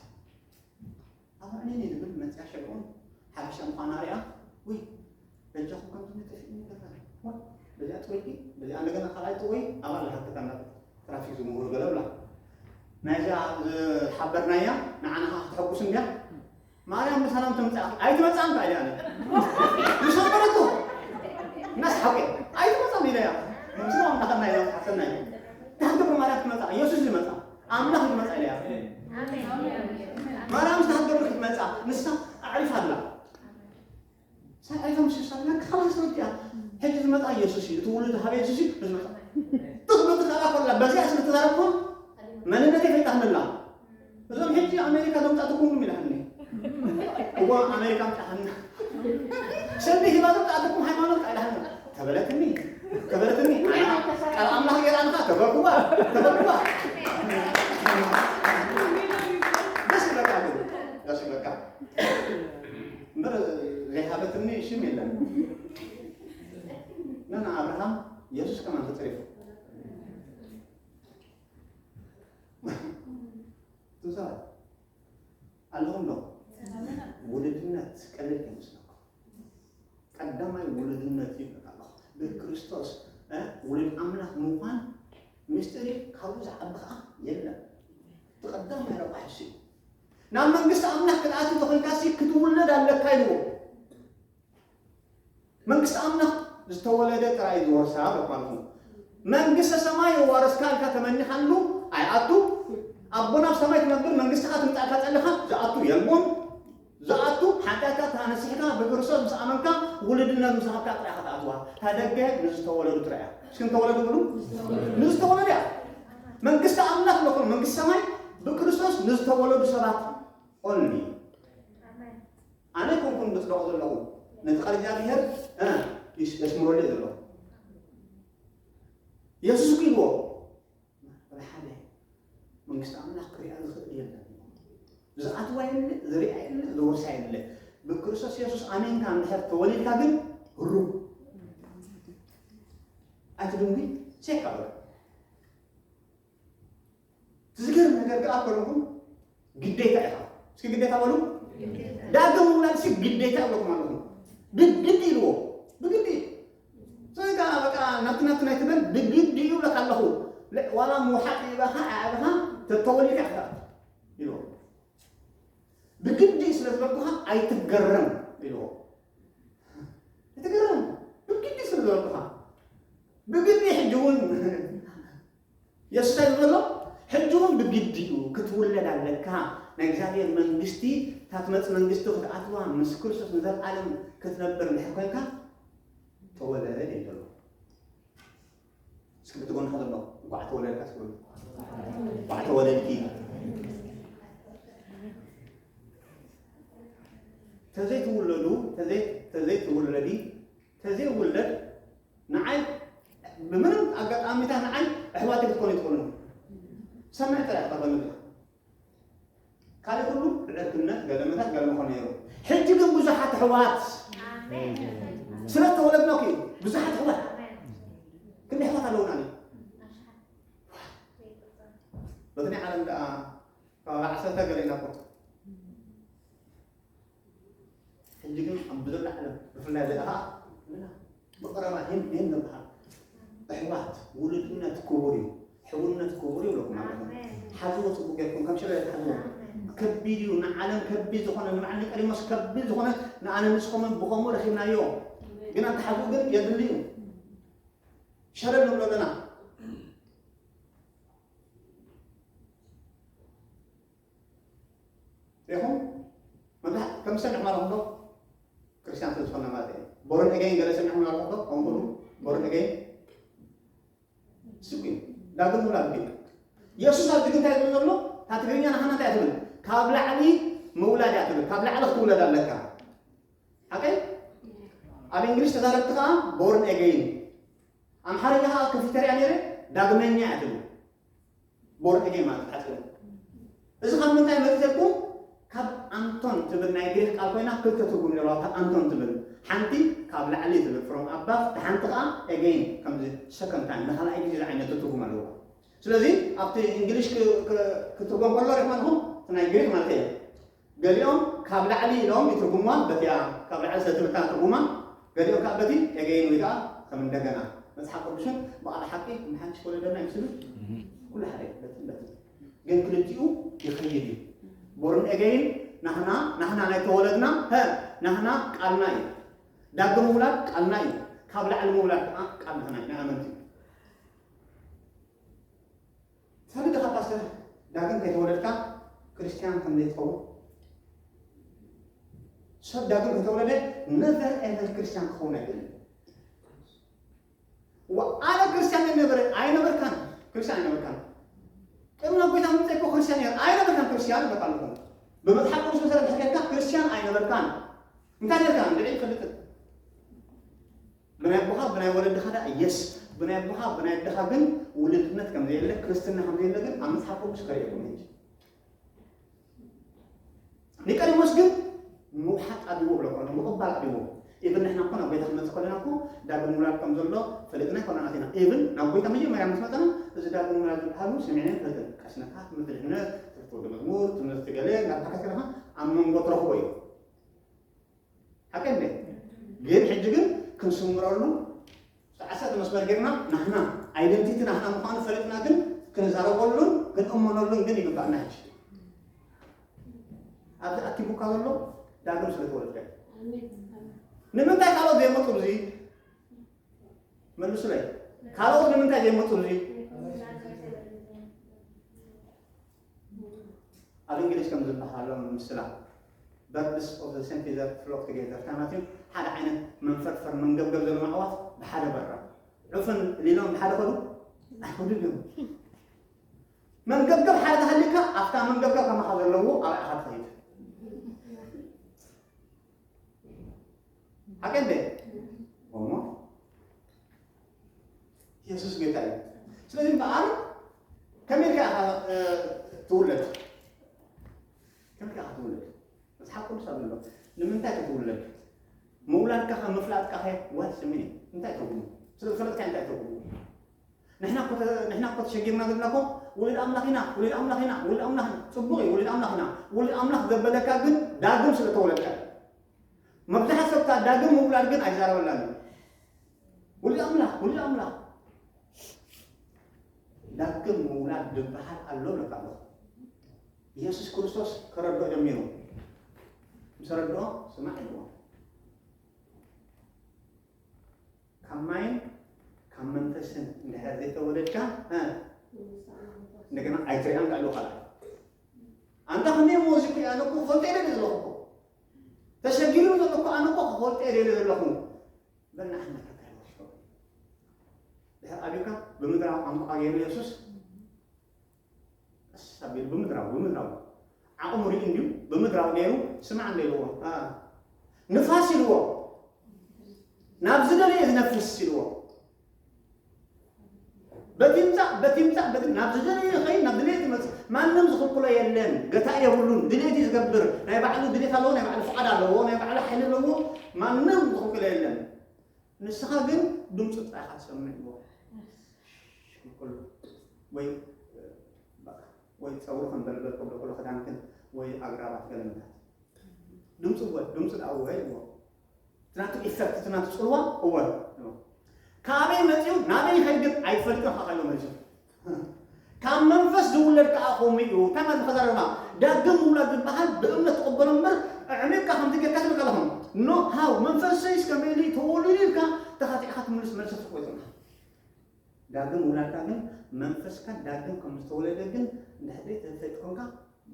ኣብ ዕኔን ዝብል መፅያ ሸግሮም ሓበሻ ምዃና ሪኣ፣ ውይ፣ በጃኹም ከምዚ መጠፊእኒ ይገርም። ዋ፣ በዚኣ ጥወይኪ፣ በዚኣ እንደገና ካልኣይ ጥወይ፣ ኣባል ዝሓተካ እንዳ ትራፊክ ዝምሁሩ ገለ ብላ። ናይዛ ዝሓበርናያ ንዓና ከዓ ክትሐጉስ እንድያ። ማርያም ብሰላም ትምጻእ፣ ኣይትመጻን ከኣ ኢላ። ዝሰበረቶ እናስሓቀ፣ ኣይትመጻን ኢለያ። ምስላ እንዳኸና ኢላ ሓሰና ኢላ። እንታይ ክትገብር ማርያም ትመጻ? ኢየሱስ ይመጻ፣ ኣምላኽ ይመጻ ኢለያ። ማርያም እንታይ ክትገብር ክትመጻ? ንሳ ኣዕሪፋ ኣላ። ሳዕሪቶም ሽሻና ክላስ ወዲኣ። ሕጂ ዝመጣ ኢየሱስ እዩ። እቲ ውሉድ ሃበ ኢየሱስ እዩ። ዝመጣ። ትኽብቲ ካላ ኮላ በዚኣ ስለ ተዛረብኩ መንነተይ ፈይጣ ክንላ። እዞም ሕጂ ኣሜሪካ ዘምጻእትኩም ኢላኒ። እዋ ኣሜሪካ ምጻእና። ሰንዲ ሂባ ዘምጻእትኩም ሃይማኖት ኢላኒ። ተበለትኒ። ተበለትኒ። ቃል ኣምላኽ ገይራ ንኻ ተበርኩባ። ተበርኩባ። ደስ ይብለካ ግን። ደስ ይብለካ። እምበር ዘይሃበትኒ ሽም የለን። ነና ኣብርሃም የሱስ ከማን ተጸሪፉ። ትዛረብ ኣለኹም ዶ? ውልድነት ቀሊል ይመስለኩም? ቀዳማይ ውልድነት ይብለካ ኣለኹ። ብክርስቶስ፣ እ፣ ውሉድ ኣምላኽ ምዃን ምስጢር እዩ። ካብኡ ዝዓቢ ኸዓ የለን። እቲ ቀዳማይ ረቋሒ እሱ እዩ። ናብ መንግስቲ ኣምላኽ ክትኣቱ ተኾይንካሲ ክትውለድ ኣለካ ኢልዎ። መንግስቲ ኣምላኽ ዝተወለደ ጥራይ ዝወርሳ በልኳልኩም። መንግስተ ሰማይ የዋርስካ ኢልካ ተመኒኻሉ ኣይኣቱ። ኣቦና ኣብ ሰማይ ትነብር መንግስትኻ ትምጻእካ ጸሊኻ ዝኣቱ የልቦን። ዝኣቱ ሓጢኣትካ ተነሲሕካ ብክርስቶስ ምስ ኣመንካ ውልድነት ምስ ረኸብካ ጥራይ ኢኻ ትኣትዋ። እታ ደገ ንዝተወለዱ ጥራይ እያ። እስኪ ንተወለዱ ብሉ። ንዝተወለዱ እያ። መንግስቲ ኣምላኽ ለኹም መንግስቲ ሰማይ ብክርስቶስ ንዝተወለዱ ሰባት ኦንሊ። ኣነ ኮንኩን ብጽደቕ ዘለኹ ነቲ ቃል እግዚኣብሔር፣ እ፣ ይስ-፣ የስምረሉ ዘለኹ። የሱስ እኮ ኢልዎ፣ "ሓደ መንግስቲ ኣምላኽ ክሪኣ ዝኽእል የለን። ዝኣትዋ የለ፣ ዝሪኣ የለ፣ ዝወርሳ የለ። ብክርስቶስ የሱስ ኣሜንካ እንድሕር ተወሊድካ ግን ህሩም። ኣይትድንጉይ፣ ቼክ ኣበል። እቲ ዝገርም ነገር ከኣ ከለኹም ግዴታ ኢኻ። እስኪ ግዴታ በሉ። ዳግም ምውላድ ሲ ግዴታ ኣለኩም ኣለኹም። ብግዲ ኢልዎ። ብግዲ። ስለዚ ከኣ በቃ ናብቲ ናብቲ ናይ ትበል ብግዲ እዩ ብለካ ኣለኹ። ለ-፣ ዋላ ምውሓጥ ይባኻ፣ ኣዕብኻ፣ ተተወሊድካ ኢኻ ኢልዎ። ብግዲ ስለ ዝበልኩኻ ኣይትገረም ኢልዎ። ኣይትገረም። ብግዲ ስለ ዝበልኩኻ። ብግዲ ሕጂ እውን የሱስ እንታይ ዝበሎ? ሕጂ እውን ብግዲ እዩ ክትውለድ ኣለካ። ናይ እግዚኣብሔር መንግስቲ፣ እታ ትመጽእ መንግስቲ ክትኣትዋ፣ ምስ ክርስቶስ ንዘለኣለም ክትነብር እንድሕር ኮንካ፣ ተወለድ እዩ ዘሎ። እስኪ በቲ ጎንኻ ዘሎ፣ "እንኳዕ ተወለድካ" ትብሎ። "እንኳዕ ተወለድኪ።" ተዘይትውለዱ፣ ተዘይ-፣ ተዘይትውለዲ፣ ተዘይውለድ፣ ንዓይ ብምንም ኣጋጣሚታት ንዓይ ኣሕዋተይ ክትኮኑ ኣይትኽእሉን። ሰናይ ጥራይ ክቐርበኒ ኢኻ። ካልእ ኩሉ ብዕርክነት፣ ገለመታት፣ ገለመኾ ነይሩ። ሕጂ ግን ብዙሓት ኣሕዋት ስለ ተወለድና እኮ እዩ። ብዙሓት ኣሕዋት። ክንደይ ኣሕዋት ኣለውና? በቲ ናይ ዓለም ደኣ ከባቢ ዓሰርተ ገለ ኢና እኮ። ሕጂ ግን ኣብ ብዘላ ዓለም ብፍላይ ዘላ ኸዓ ብቐረባ ሄን ሄን ንበሃል። ኣሕዋት፣ ውሉድነት ክቡር እዩ። ሕውነት ክቡር እዩ ይብለኩም ኣለኹ። ኣሜን። ሓዝዎ ጽቡቕ ጌርኩም፣ ከም ሽረ ሓዝዎ። ኣሜን። ከቢድ እዩ፣ ንዓለም ከቢድ ዝኾነ፣ ንበዓል ኒቆዲሞስ ከቢድ ዝኾነ፣ ንኣነ ንስኹምን ብኸምኡ ረኺብናዮ። ኣሜን። ግን ኣተሓዝኡ ግን የድሊ እዩ። ሸለል ንብሎ ኣለና። ሪኢኹም? መብዛሕትኡ ከም ዝሰምዕኹም ኣለኹም ዶ? ክርስትያን ስለ ዝኾንና ማለት እዩ። ቦርን ኤገይን ገለ ሰሚዕኹም ኣለኹም ዶ? ከምኡ በሉ። ቦርን ኤገይን? እሱ እኮ እዩ። ዳግም ምውላድ እዩ። የሱስ ኣብዚ ግን እንታይ ዝብል ዘሎ? እታ ትግርኛ ንሓና እንታይ ትብል? ካብ ላዕሊ ምውላድ እያ ትብል። ካብ ላዕሊ ክትውለድ ኣለካ። ሓቀይ? ኣብ እንግሊሽ ተዛረብቲ ከዓ ቦርን ኤገይን። ኣምሓርኛ ከዓ ከፊተርያ ነይረ ዳግመኛ እያ ትብል። ቦርን ኤገይን ማለት ሓጺሩ። እዚ ካብ ምንታይ መጺኡ ኢልኩም? ካብ ኣንቶን ትብል ናይ ግሪክ ቃል ኮይና ክልተ ትርጉም ዘለዋ እታ ኣንቶን ትብል። ሓንቲ ካብ ላዕሊ ትብል፣ from above፣ እታ ሓንቲ ከኣ again፣ ከምዚ second time፣ ንኻልኣይ ግዜ ዝዓይነቱ ትርጉም ኣለዋ። ስለዚ ኣብቲ እንግሊሽ ክ- ክ- ክትርጎም ከሎ ርኢኹም ኣለኹም፣ እቲ ናይ ግሪክ ማለት እዩ። ገሊኦም ካብ ላዕሊ ኢሎም ይትርጉምዋ በቲያ ካብ ላዕሊ ስለ ትብል እታ ትርጉማ፣ ገሊኦም ካብ በቲ again ወይ ከዓ ከም እንደገና። መጽሓፍ ቅዱስን ብቓል ሓቂ ንሓንቲ ወለደና ይምስሉ ኩሉ ሓደ በትን በትን። ግን ክልቲኡ ይኸይድ እዩ። Born again ናህና ናህና ናይ ተወለድና፣ ሀ ናህና ቃልና እዩ። ዳግም ምውላድ ቃልና እዩ። ካብ ላዕሊ ምውላድ ከዓ ቃል ናህና ናይ ኣመንቲ እዩ። ትፈልጥ ዲኻ ፓስተር፣ ዳግም ከይተወለድካ ክርስቲያን ከም ዘይትኸውን? ሰብ ዳግም ከይተወለደ never ever ክርስቲያን ክኸውን ኣይክእልን። ዋ ኣነ ክርስቲያን ኣይነበረ ኣይነበርካን፣ ክርስቲያን ኣይነበርካን። ቅድሚ ናብ ጎይታ ምምፀይ እኮ ክርስቲያን እየ ኣይነበርካን። ክርስቲያን እበካ ኣለኹ። ብመፅሓፍ ቅዱስ መሰረት ሕገካ ክርስቲያን ኣይነበርካን። እንታይ ነርካ? እንድዒ ይፈልጥን ብናይ ኣቦኻ ብናይ ወለድኻ ዳ የስ፣ ብናይ ኣቦኻ ብናይ ኣደኻ ግን ውልድነት ከም ዘየለ፣ ክርስትና ከም ዘየለ ግን ኣብ መጽሓፍ ቅዱስ ከርእየኩም ሕጂ። ኒቆዲሞስ ግን ምውሓጥ ኣብዎ ብለኮ ምቕባል ኣብዎ። ኢብን ንሕና እኮ ናብ ጎይታ ክንመጽእ ከለና እኮ ዳግም ምውላድ ከም ዘሎ ፈለጥና ኣይኮናን ኣቲና። ኢብን ናብ ጎይታ መጀመርያ ምስ መጸና እዚ ዳግም ምውላድ ዝበሃሉ ሰሚዕና ኣይንፈልጥን። ቀስነታት፣ ምድሪ እምነት፣ ትምህርቲ ወዲ መዝሙር፣ ትምህርቲ ገለ እናበልካ ከለኻ ኣብ መንጎ ትረኽቦ እዩ። ሓቂ እንዴ? ግን ሕጂ ግን ክንስምረሉ ጣዕሳ መስመር ጌርና ናህና ኣይደንቲቲ ናህና ምዃኑ ፈለጥና ግን ክንዛረበሉን ክንእመነሉን ግን ይግባእና። ሕጂ ኣብዚ ኣኪቡካ ዘሎ ዳግም ስለ ተወልደ ንምንታይ ካልኦት ዘይመፁ ብዙ መልሱለይ? ካልኦት ንምንታይ ዘይመፁ ብዙ ኣብ እንግሊዝ ከም ዝበሃል ኣሎ ምስላ birds of the same feather flock together። እንታይ ማለት እዩ? ሓደ ዓይነት መንፈርፈር መንገብገብ ዘለዎም ኣዕዋፍ ብሓደ በራ ዕፍን ሊሎም ብሓደ ከዱ ኣይኸዱን እዮም። መንገብገብ ሓደ ተሃሊካ ኣብታ መንገብገብ ከማኻ ዘለዎ ኣብ ዓኻ ትኸይድ ሓቂ እንደ እሞ የሱስ ጌታ እዩ። ስለዚ እምበኣር ከመይ ኢልካ ኢኻ ትውለድ? ከመይ ኢልካ ኢኻ ትውለድ? መጽሓፍ ቅዱስ ኣሎ። ንምንታይ ክትውለድ? ምውላድካ ካብ ምፍላጥካ ከ ዋት ስምኒ እንታይ ትርጉሙ? ስለ ዝፈለጥካ እንታይ ትርጉሙ? ንሕና እኮ ተ- ንሕና እኮ ተሸጊርና ዘለና እኮ ውሉድ ኣምላኽ ኢና፣ ውሉድ ኣምላኽ ኢና፣ ውሉድ ኣምላኽ ኢና። ጽቡቕ እዩ፣ ውሉድ ኣምላኽ ኢና። ውሉድ ኣምላኽ ዘበለካ ግን ዳግም ስለ ተወለድካ እዩ። መብዛሕትኡ ሰብ እታ ዳግም ምውላድ ግን ኣይዛረበላን እዩ። ውሉድ ኣምላኽ፣ ውሉድ ኣምላኽ። ዳግም ምውላድ ዝበሃል ኣሎ ብለካ ኣለኹ። ኢየሱስ ክርስቶስ ከረድኦ ጀሚሩ። ምስ ረድኦ ስማዕ ኢልዎ። ካብ ማይን ካብ መንፈስን እንድሕር ዘይተወለድካ እ፣ እንደገና ኣይትሪኣን ቃሉ ካልኣይ ኣንታ ክንደይ ሞ እዚ ኩ ኣነ እኮ ክፈልጦ ኢለ ዘለኹ እኮ ተሸጊሩ ዘሎ እኮ ኣነ እኮ ክፈልጦ ኢለ ዘለኹ በናሕና ከካይወስዶ ድሕር ኣብዩካ ብምድራዊ ቋንቋ ገይሩ የሱስ ቀስ ኣቢሉ ብምድራዊ ብምድራዊ ዓቕሙ ርኢ እንድዩ ብምድራዊ ገይሩ ስማዕ እንደ ኢልዎ አ፣ ንፋስ ኢልዎ ናብ ዝደለየ ዝነፍስ ኢልዎ በቲ ምጻእ በቲ ምጻእ በቲ ናብ ዝደለየ ኸይ ናብ ድሌት ይመጽእ ማንም ዝኽልክሎ የለን። ገታ የብሉን። ድሌት እዩ ዝገብር። ናይ ባዕሉ ድሌት ኣለዎ። ናይ ባዕሉ ፍቓድ ኣለዎ። ናይ ባዕሉ ሓይሊ ኣለዎ። ማንም ዝኽልክሎ የለን። ንስኻ ግን ድምፁ ጥራይ ኢኻ ትሰምዕ ኢልዎ። ሽኩልኩሉ ወይ በቃ ወይ ፀጉሩ ከም በልበል ከብሎ ከሎ ክዳንክን ወይ ኣግራባት ገለምታት ድምፁ እወ ድምፁ ደኣ እወ ኢልዎ። እቲ ናቱ ኢፈክት እቲ ናቱ ፅልዋ እወ ኢልዎ። ካበይ መፂኡ ናበይ ይኸይድ ግን ኣይትፈልጥን ኢኻ ኢልዎ መሊሱ። ካብ መንፈስ ዝውለድ ከዓ ከምኡ እዩ። እንታይ ማለት ከዛረባ ዳግም ምውላድ ዝበሃል ብእምነት ትቕበሎ እምበር ኣዕሚቕካ ከምዚ ጌርካ ትብል ኣለኹም ኖ ሃው መንፈሰይስ ከመይ ኢሉ ተወሊዱ ኢልካ ተኻቲዕካ ትምልስ መልሲ ትቆይፅና ዳግም ውላድካ ግን መንፈስካ ዳግም ከም ዝተወለደ ግን እንድሕደይ ተፈጥ ኮንካ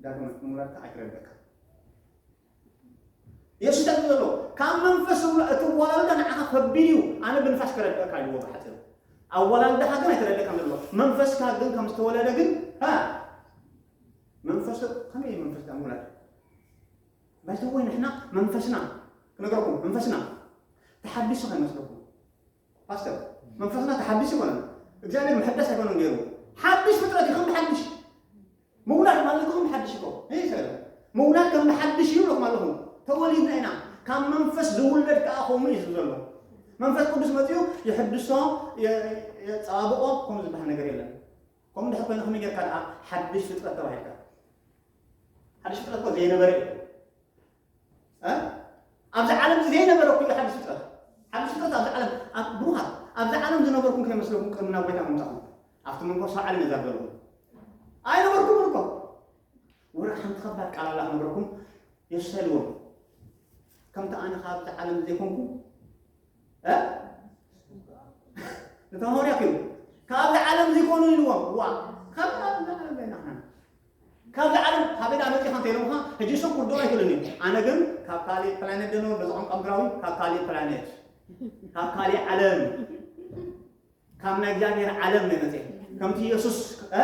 ዳግም ምውላድካ ኣይትረደካ የሱስ እንታይ ዘሎ ካብ መንፈስ ውላ እቲ ወላልዳ ንዓኻ ከቢድ እዩ ኣነ ብንፋስ ከረድአካ ይዎ ብሓፂሩ ኣወላልዳኻ ግን ኣይተረደካን ዘሎ መንፈስካ ግን ከም ዝተወለደ ግን ሃ መንፈስ ከመይ እዩ መንፈስ ዳ ምውላድ ባይዘወይ ንሕና መንፈስና ክነግረኩም መንፈስና ተሓዲሱ ከይመስለኩም ፓስተር መንፈስና ተሓዲሱ ይኮነን እግዚኣብሔር ምሕዳስ ኣይኮነን ገይሩ ሓድሽ ፍጥረት እዩ ከም ሓድሽ ምውላድ ማለት ከም ሓድሽ እኮ ይሰለ ምውላድ ከም ብሓድሽ እዩ ኢለኩም ኣለኹ። ተወሊድና ኢና። ካብ መንፈስ ዝውለድ ከኣ ከምኡ እዩ ዝብል ዘሎ። መንፈስ ቅዱስ መጺኡ ይሕድሶ፣ የ-፣ የጸባብቖ፣ ከምኡ ዝበሃል ነገር የለን። ከምኡ እንድሕር ኮይኑ ከመይ ጌርካ ደኣ ሓድሽ ፍጥረት ተባሂልካ? ሓድሽ ፍጥረት እኮ ዘይነበረ እዩ። እ? ኣብዚ ዓለም እዚ ዘይነበረ እኮ እዩ ሓድሽ ፍጥረት። ሓድሽ ፍጥረት ኣብዚ ዓለም፣ ኣብ ብሩኻት፣ ኣብዚ ዓለም ዝነበርኩም ከይመስለኩም ቅድሚ ናብ ጎይታ ምምጻኹም። ኣብቲ መንፈሳዊ ዓለም እየ ዛረብ ዘለኹ። ኣይነበርኩምን እኮ። ወረ ሓንቲ ከባድ ቃል ኣላ ክነግረኩም። የሱስ ኢልዎም፣ ከምቲ ኣነ ካብዚ ዓለም ዘይኮንኩ፣ እ? ነቶም ሃዋርያት እዩ። ካብዚ ዓለም ዘይኮኑ ኢልዎም። ዋ፣ ካብ ዓለም ዘይኮኑ ኢና። ካብዚ ዓለም ካበይ ደኣ መጺኻ እንተ ኢሎምኻ፣ ሕጂ እሶም ክርድኦም ኣይክእሉን እዮም። ኣነ ግን ካብ ካልእ ፕላኔት ደነብር፣ በዚ ቋንቋ ምድራዊ፣ ካብ ካልእ ፕላኔት፣ ካብ ካልእ ዓለም፣ ካብ ናይ እግዚኣብሔር ዓለም ነው መጸ። ከምቲ የሱስ፣ እ፣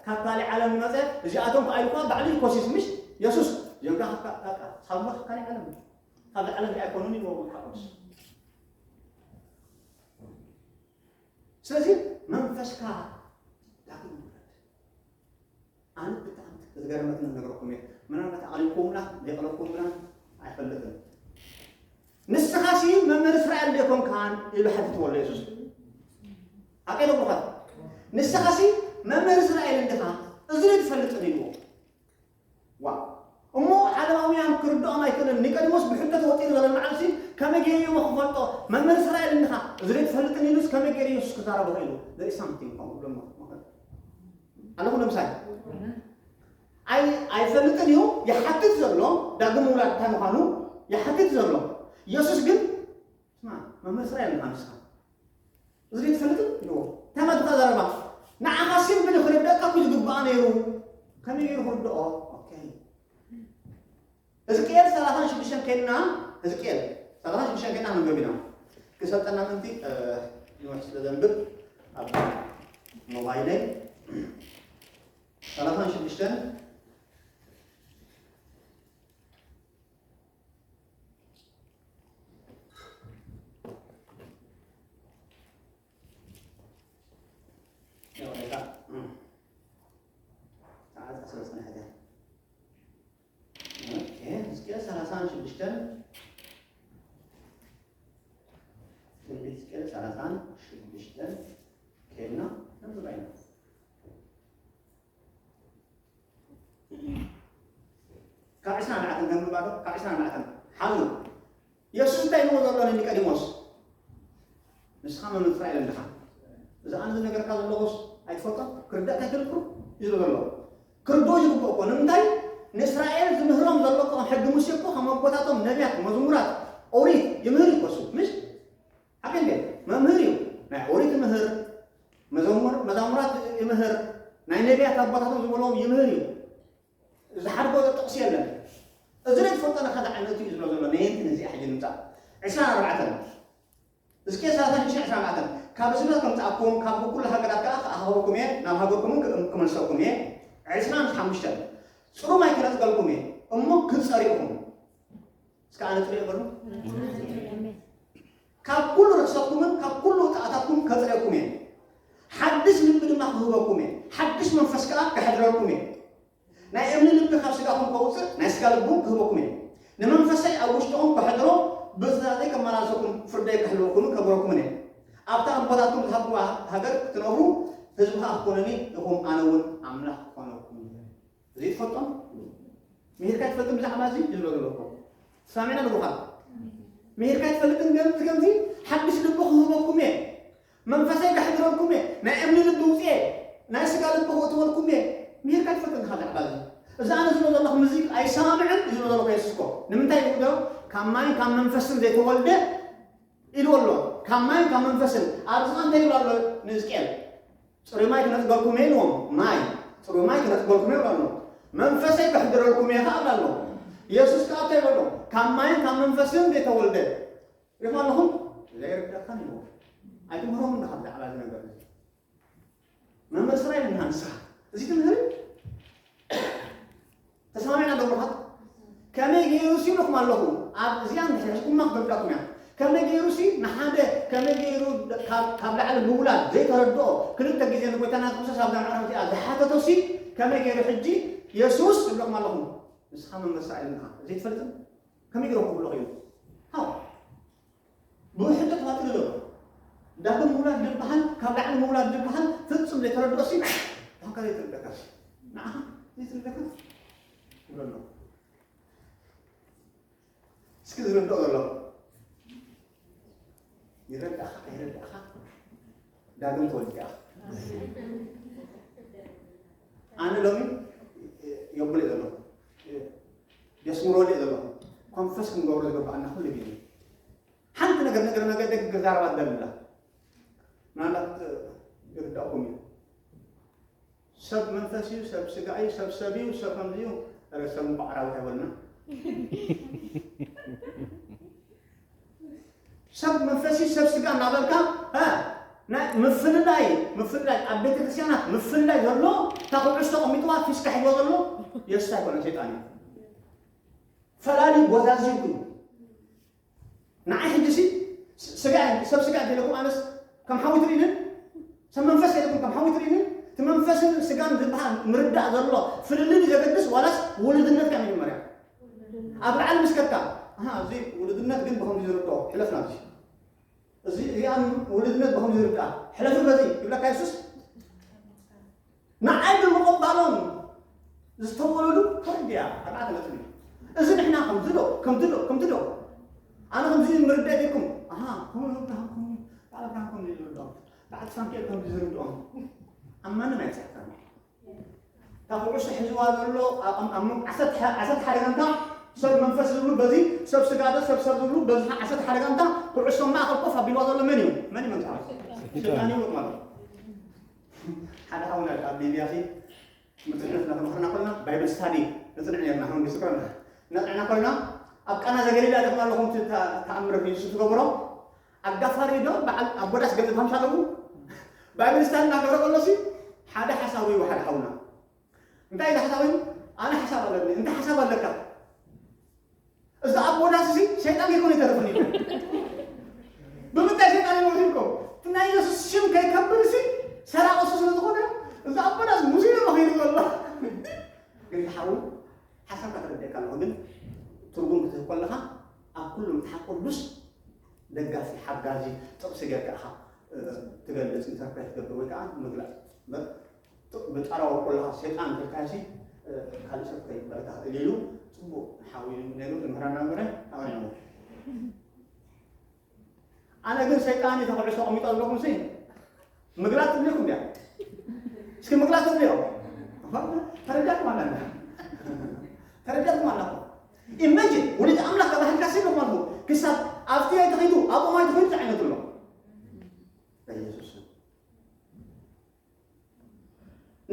ካብ ካልእ ዓለም መጸ፣ እዚኣቶም ከኣ ኢልኳ ባዕሉ ይኮሲስ፣ ምሽ? የሱስ፣ ጀጋ ካብ፣ ካብ፣ ካብ፣ ካብ ካልእ ዓለም፣ ካብዚ ዓለም ኣይኮኑን ኢልዎም መጽሓፍ ቅዱስ። ስለዚ መንፈስካ ዳግም ውለድ። ኣነ ብጣዕሚ ዝገርመትኒ ነገርኩም እየ። ምናልባት ኣቕሪብኩምና ዘይቕረብኩምና ኣይፈልጥን። ንስኻሲ መምህር እስራኤል ዶ ኣይኮንካን? ኢሉ ሓቲትዎ ኣሎ የሱስ። ሓቀይ ዶ ብዃት? ንስኻሲ መምህር እስራኤል እንዲኻ፣ እዚ ዶ ትፈልጥን? ኢልዎ። ዋ። እሞ ዓለማውያን ክርድኦም ኣይክእልን። ኒቆዲሞስ ብሕቶ ተወጢሩ ዘሎ መዓልሲ ከመይ ገይሩ እሞ ክፈልጦ? መምህር እስራኤል እንዲኻ፣ እዚ ዶ ትፈልጥን? ኢሉስ ከመይ ገይሩ የሱስ ክዛረቦ ክኢሉ? There is something ከምኡ ድማ ኣለኹ ንምሳይ። ኣይ-፣ ኣይፈልጥን እዩ፣ ይሓትት ዘሎ፣ ዳግም ምውላድ እንታይ ምዃኑ ይሓትት ዘሎ። የሱስ ግን፣ ስማ፣ መምህር እስራኤል ኢኻ ንስኻ። እዚ ዘይትፈልጥን? ኢልዎ። እንታይ ማለት እታ ዘረባ? ንዓኻ ሲምፕሊ ክርደኣካ እኮ ዝግባኣ ነይሩ። ከመይ ገይሩ ክርድኦ? ኦኬ። ሕዝቅኤል ሰላሳን ሽዱሽተን ኬድና፣ ሕዝቅኤል ሰላሳን ሽዱሽተን ኬድና ክንብብ ኢና። ክሰልጠና ምእንቲ፣ እ፣ ንውሕ ስለ ዘንብብ ኣብ ሞባይለይ ሰላሳን ሽዱሽተን ያው፣ እታ፣ እ፣ ተዓጻ ስለ ዝጸንሐት እያ። ኦኬ፣ ሕዝቅኤል ሰላሳን ሽዱሽተን፣ ትንቢት ሕዝቅኤል ሰላሳን ሽዱሽተን ኬድና ነንብባ ኢና። ካብ ዕስራን ኣርባዕተን ነንብባ ዶ? ካብ ዕስራን ኣርባዕተን ሓዙ። የሱስ እንታይ ኢልዎ ዘሎ ንኒቆዲሞስ? ንስኻ መምህር እስራኤል እንዲኻ። እዚ ኣነ ዝነገርካ ዘለኹስ ኣይትፈልጦን? ክርዳእካ ኣይክእልን እኮ እዩ ዘሎ። ክርድኦ ይግብኦ እኮ። ንምንታይ? ንእስራኤል ዝምህሮም ዘሎ እኮ ከም ሕጊ ሙሴ እኮ ከም ኣቦታቶም ነቢያት፣ መዝሙራት፣ ኦሪት ይምህር እዩ እኮ እሱ። ምሽ? ሓቂ እንዴ? መምህር እዩ። ናይ ኦሪት ይምህር፣ መዘሙር-፣ መዛሙራት ይምህር፣ ናይ ነቢያት ኣቦታቶም ዝበልዎም ይምህር እዩ። ዝሓድጎ ጥቕሲ የለን። እዚ ናይ ትፈልጦ ነካዳ ዓይነት እዩ ዝብሎ ዘሎ። ነየንቲ ነዚኣ ሕጂ ንምጻእ። ዕስራን ኣርባዕተን። ሕዝቅኤል ሰላሳን ሽዱሽተን ዕስራን ኣርባዕተን። ካብ ህዝብታት ከምጽኣኩም፣ ካብ ኩሉ ሃገራት ከኣ ክኣኸበኩም እየ፣ ናብ ሃገርኩም እውን ክእም-፣ ክመልሰኩም እየ። ዕስራን ሓሙሽተን። ጽሩይ ማይ ክነጽገልኩም እየ፣ እሞ ክጸሪኹም። እስከ ኣነ ጽሩይ በሉ። ካብ ኩሉ ርኽሰትኩምን ካብ ኩሉ ጣዕታትኩም ከጽርየኩም እየ። ሓድሽ ልቢ ድማ ክህበኩም እየ። ሓድሽ መንፈስ ከኣ ከሕድረልኩም እየ። ናይ እምኒ ልቢ ካብ ስጋኹም ከውጽእ፣ ናይ ስጋ ልቢ እውን ክህበኩም እየ። ንመንፈሰይ ኣብ ውሽጥኹም ከሕድሮ፣ ብትእዛዘይ ከመላልሰኩም፣ ፍርደይ ከሕልወኩምን ከኽብረኩምን እየ። ኣብታ ኣቦታትኩም ዝሃብኩዋ ሃገር ክትነብሩ፣ ህዝቢ ከኣ ክትኮኑኒ ኢኹም፣ ኣነ እውን ኣምላኽ ክኾነኩም እየ። ዘይትፈልጦም? ምሂርካ ኣይትፈልጥን ብዛዕባ እዚ ዝብሎ ዘለኹ። ሰሚዕና ኣለኹ። ምሂርካ ኣይትፈልጥን ገምዚ ገምዚ ሓድሽ ልቢ ክህበኩም እየ። መንፈሰይ ከሕድረልኩም እየ። ናይ እምኒ ልቢ ውፅኤ፣ ናይ ስጋ ልቢ ክእትወልኩም እየ። ምሂርካ ኣይትፈልጥን ኢኻ ብዛዕባ እዚ። እዚ ኣነ ዝብሎ ዘለኹ ምዚ ኣይሰማምዕን እዩ ዝብሎ ዘለኹ የሱስ እኮ። ንምንታይ ይብሎ? ካብ ማይን ካብ መንፈስን ዘይተወልደ ኢልዎ ኣሎ። ካብ ማይን ካብ መንፈስን። ኣብዚ ኸ እንታይ ይብሎ ኣሎ ንሕዝቅኤል? ጽሩይ ማይ ክነጽገልኩም እየ ኢልዎም። ማይ፣ ጽሩይ ማይ ክነጽገልኩም እየ ይብሎ ኣሎ። መንፈሰይ ከሕድረልኩም እየ ኸዓ ይብሎ ኣሎ። የሱስ ከኣ እንታይ ይብሎ ኣሎ? ካብ ማይን ካብ መንፈስን ዘይተወልደ። ሪኢኹም ኣለኹም? ዘይርደኣካን ኢልዎ። ኣይትምህሮም እንዲኻ ብዛዕባ እዚ ነገር እዚ። መምህር እስራኤል እንዲኻ ንስኻ። እዚ ትምህሪ ተሰማሚዕና ዶ ኣለኻ? ከመይ ገይሩ ሲ ኢልኩም ኣለኹ። ኣብ እዚኣ እንድሕር ሒዝኩማ ክትርዳእኩም እያ። ከመይ ገይሩ ሲ ንሓደ፣ ከመይ ገይሩ ካብ፣ ካብ ላዕሊ ምውላድ ዘይተረድኦ ክልተ ግዜ ንጎይታና ክርስቶስ ኣብዛ ምዕራፍ እዚኣ ዝሓተቶ ሲ ከመይ ገይሩ ሕጂ የሱስ እብለኩም ኣለኹ። ንስኻ መንፈስ ጻዕልና ዘይትፈልጥን ከመይ ገይሮም ክብሎ እዩ? ሃው ብውሕዱ ተዋጥሉ ዘሎ ዳግም ምውላድ ዝበሃል ካብ ላዕሊ ምውላድ ዝበሃል ፍጹም ዘይተረድኦ ሲ ታካ ዘይትርደካ ንዓኻ ዘይትርደካ ይብሎ ኣሎ። እስኪ ዝርድኦ ዘሎ ይረዳእኻ ኣይረዳእኻ ዳግም ተወሊድካ ኢኻ። ኣነ ሎሚ የብለ ዘሎ የስምረሉ ዘሎ ኮንፈስ ክንገብሮ ዝግባኣና ኩሉ ግዜ ሓንቲ ነገር ነገር ነገር ክዛረባ ደልላ ምናልባት ይርዳእኩም እዩ። ሰብ መንፈስ እዩ፣ ሰብ ስጋ እዩ፣ ሰብ ሰብ እዩ፣ ሰብ ከምዚ እዩ። ረ ሰብ እንኳ ዓራዊት ኣይበልና። ሰብ መንፈስ እዩ፣ ሰብ ስጋ እናበልካ እ፣ ናይ ምፍልላይ ምፍልላይ ኣብ ቤተ ክርስቲያናት ምፍልላይ ዘሎ እታ ኩዕሶ ተቐሚጥዋ ፊስካ ሒዞ ዘሎ የሱስ ኣይኮነን ሰይጣን እዩ። ፈላሊ ጎዛዝዩ እዩ። ንዓይ ሕጂ ሲ ስጋ ሰብ ስጋ እንተለኩም ኣነስ ከም ሓዊ ትርእንን ሰብ መንፈስ የለኩም ከም ሓዊ ትርእንን እቲ መንፈስን ስጋን ዝበሃል ምርዳእ ዘሎ ፍልልይ ዘገድስ ዋላስ ውሉድነትካ መጀመርያ ኣብ ላዕሊ ምስ ከድካ ኣሃ እዚ ውሉድነት ግን ብኸምዚ ዝርድኦ ሕለፍ ናብዚ እዚ እዚኣን ውሉድነት ብኸምዚ ዝርድኣ ሕለፍ በዚ ይብለካ የሱስ ንዓይ ብምቕባሎም ዝተወለዱ ተረዲኣ ኣርባዕተ ነጥቢ እዚ ንሕና ከምዚ ዶ ከምዚ ዶ ከምዚ ዶ ኣነ ከምዚ ምርዳእ ጌርኩም ኣሃ ከምኡ እብርሃም ከምኡ በዓል እብርሃም ከምዚ ዝርድኦም በዓል ሳንኪኤል ከምዚ ዝርድኦም ኣብ ማንም ኣይፅሕፈን እታ ኩዕሶ ሒዝዋ ዘሎ ኣብ ዓሰርተ ሓደ ጋንታ ሰብ መንፈስ ዝብሉ በዚ ሰብ ስጋደ ሰብ ሰብ ዝብሉ በዚ ዓሰርተ ሓደ ጋንታ ኩዕሶ ማእኸል ኮፍ ኣቢልዋ ዘሎ መን እዩ መን እዩ መንፃ ሰይጣን እዩ ማለት ሓደ ሓውና ኣብ ሊብያ ሲ ምትሕነት እናተማኽርና ኮለና ባይብል ስታዲ ነፅንዕ ነርና ከም ግስክረና ነፅዕና ኮለና ኣብ ቃና ዘገሊላ ደኽማ ኣለኹም ተኣምር የሱስ ዝገበሮ ኣጋፋሪ ዶ በዓል ኣቦዳስ ገንዘብ ሃምሳ ኣለዉ ባይብል ስታዲ እናገበረ ከሎሲ ሓደ ሓሳዊ እዩ ሓደ ሓውና እንታይ ኢለ ሓሳዊ ኣነ ሓሳብ ኣለኒ እንታይ ሓሳብ ኣለካ እዚ ኣቦዳስ እዚ ሰይጣን ይኮን ይተርፍን እዩ ብምንታይ ሰይጣን ይሞት ይልኮ ናይ የሱስ ሽም ከይከብር ሲ ሰራቂ እሱ ስለ ዝኾነ እዚ ኣቦዳስ ሙዚየም ከይዱ ዘሎ ግን ሓው ሓሳብ ከተረድእካ ኣለኹ ግን ትርጉም ክትህብ ከለኻ ኣብ ኩሉ መጽሓፍ ቅዱስ ደጋፊ ሓጋዚ ጥቕሲ ጌርካ ኢኻ ትገልጽ ኢንተርፕሬት ትገብር ወይ ከዓ ምግላጽ ብጠራው ከለኻ ሰይጣን ተልካሲ ካልእ ሰብ ከይበረካ ኢሉ ጽቡቕ ሓዊ ነይሩ ትምህራና ምረ ኣባይ ነው ኣነ ግን ሰይጣን ተኽዕሶ ኣሚጦ ኣለኹም ሲ ምግላጽ ትብልኩም ድያ እስኪ ምግላጽ ትብልዮ ተረዳት ማለት ተረዳት ማለት ኢመጅን ውልድ ኣምላኽ ተባህልካ ሲ ማለት ክሳብ ኣብቲ ኣይተኸይዱ ኣብኡ ኣይተኸይዱ ዝዓይነቱ ኣሎ በኢየሱስ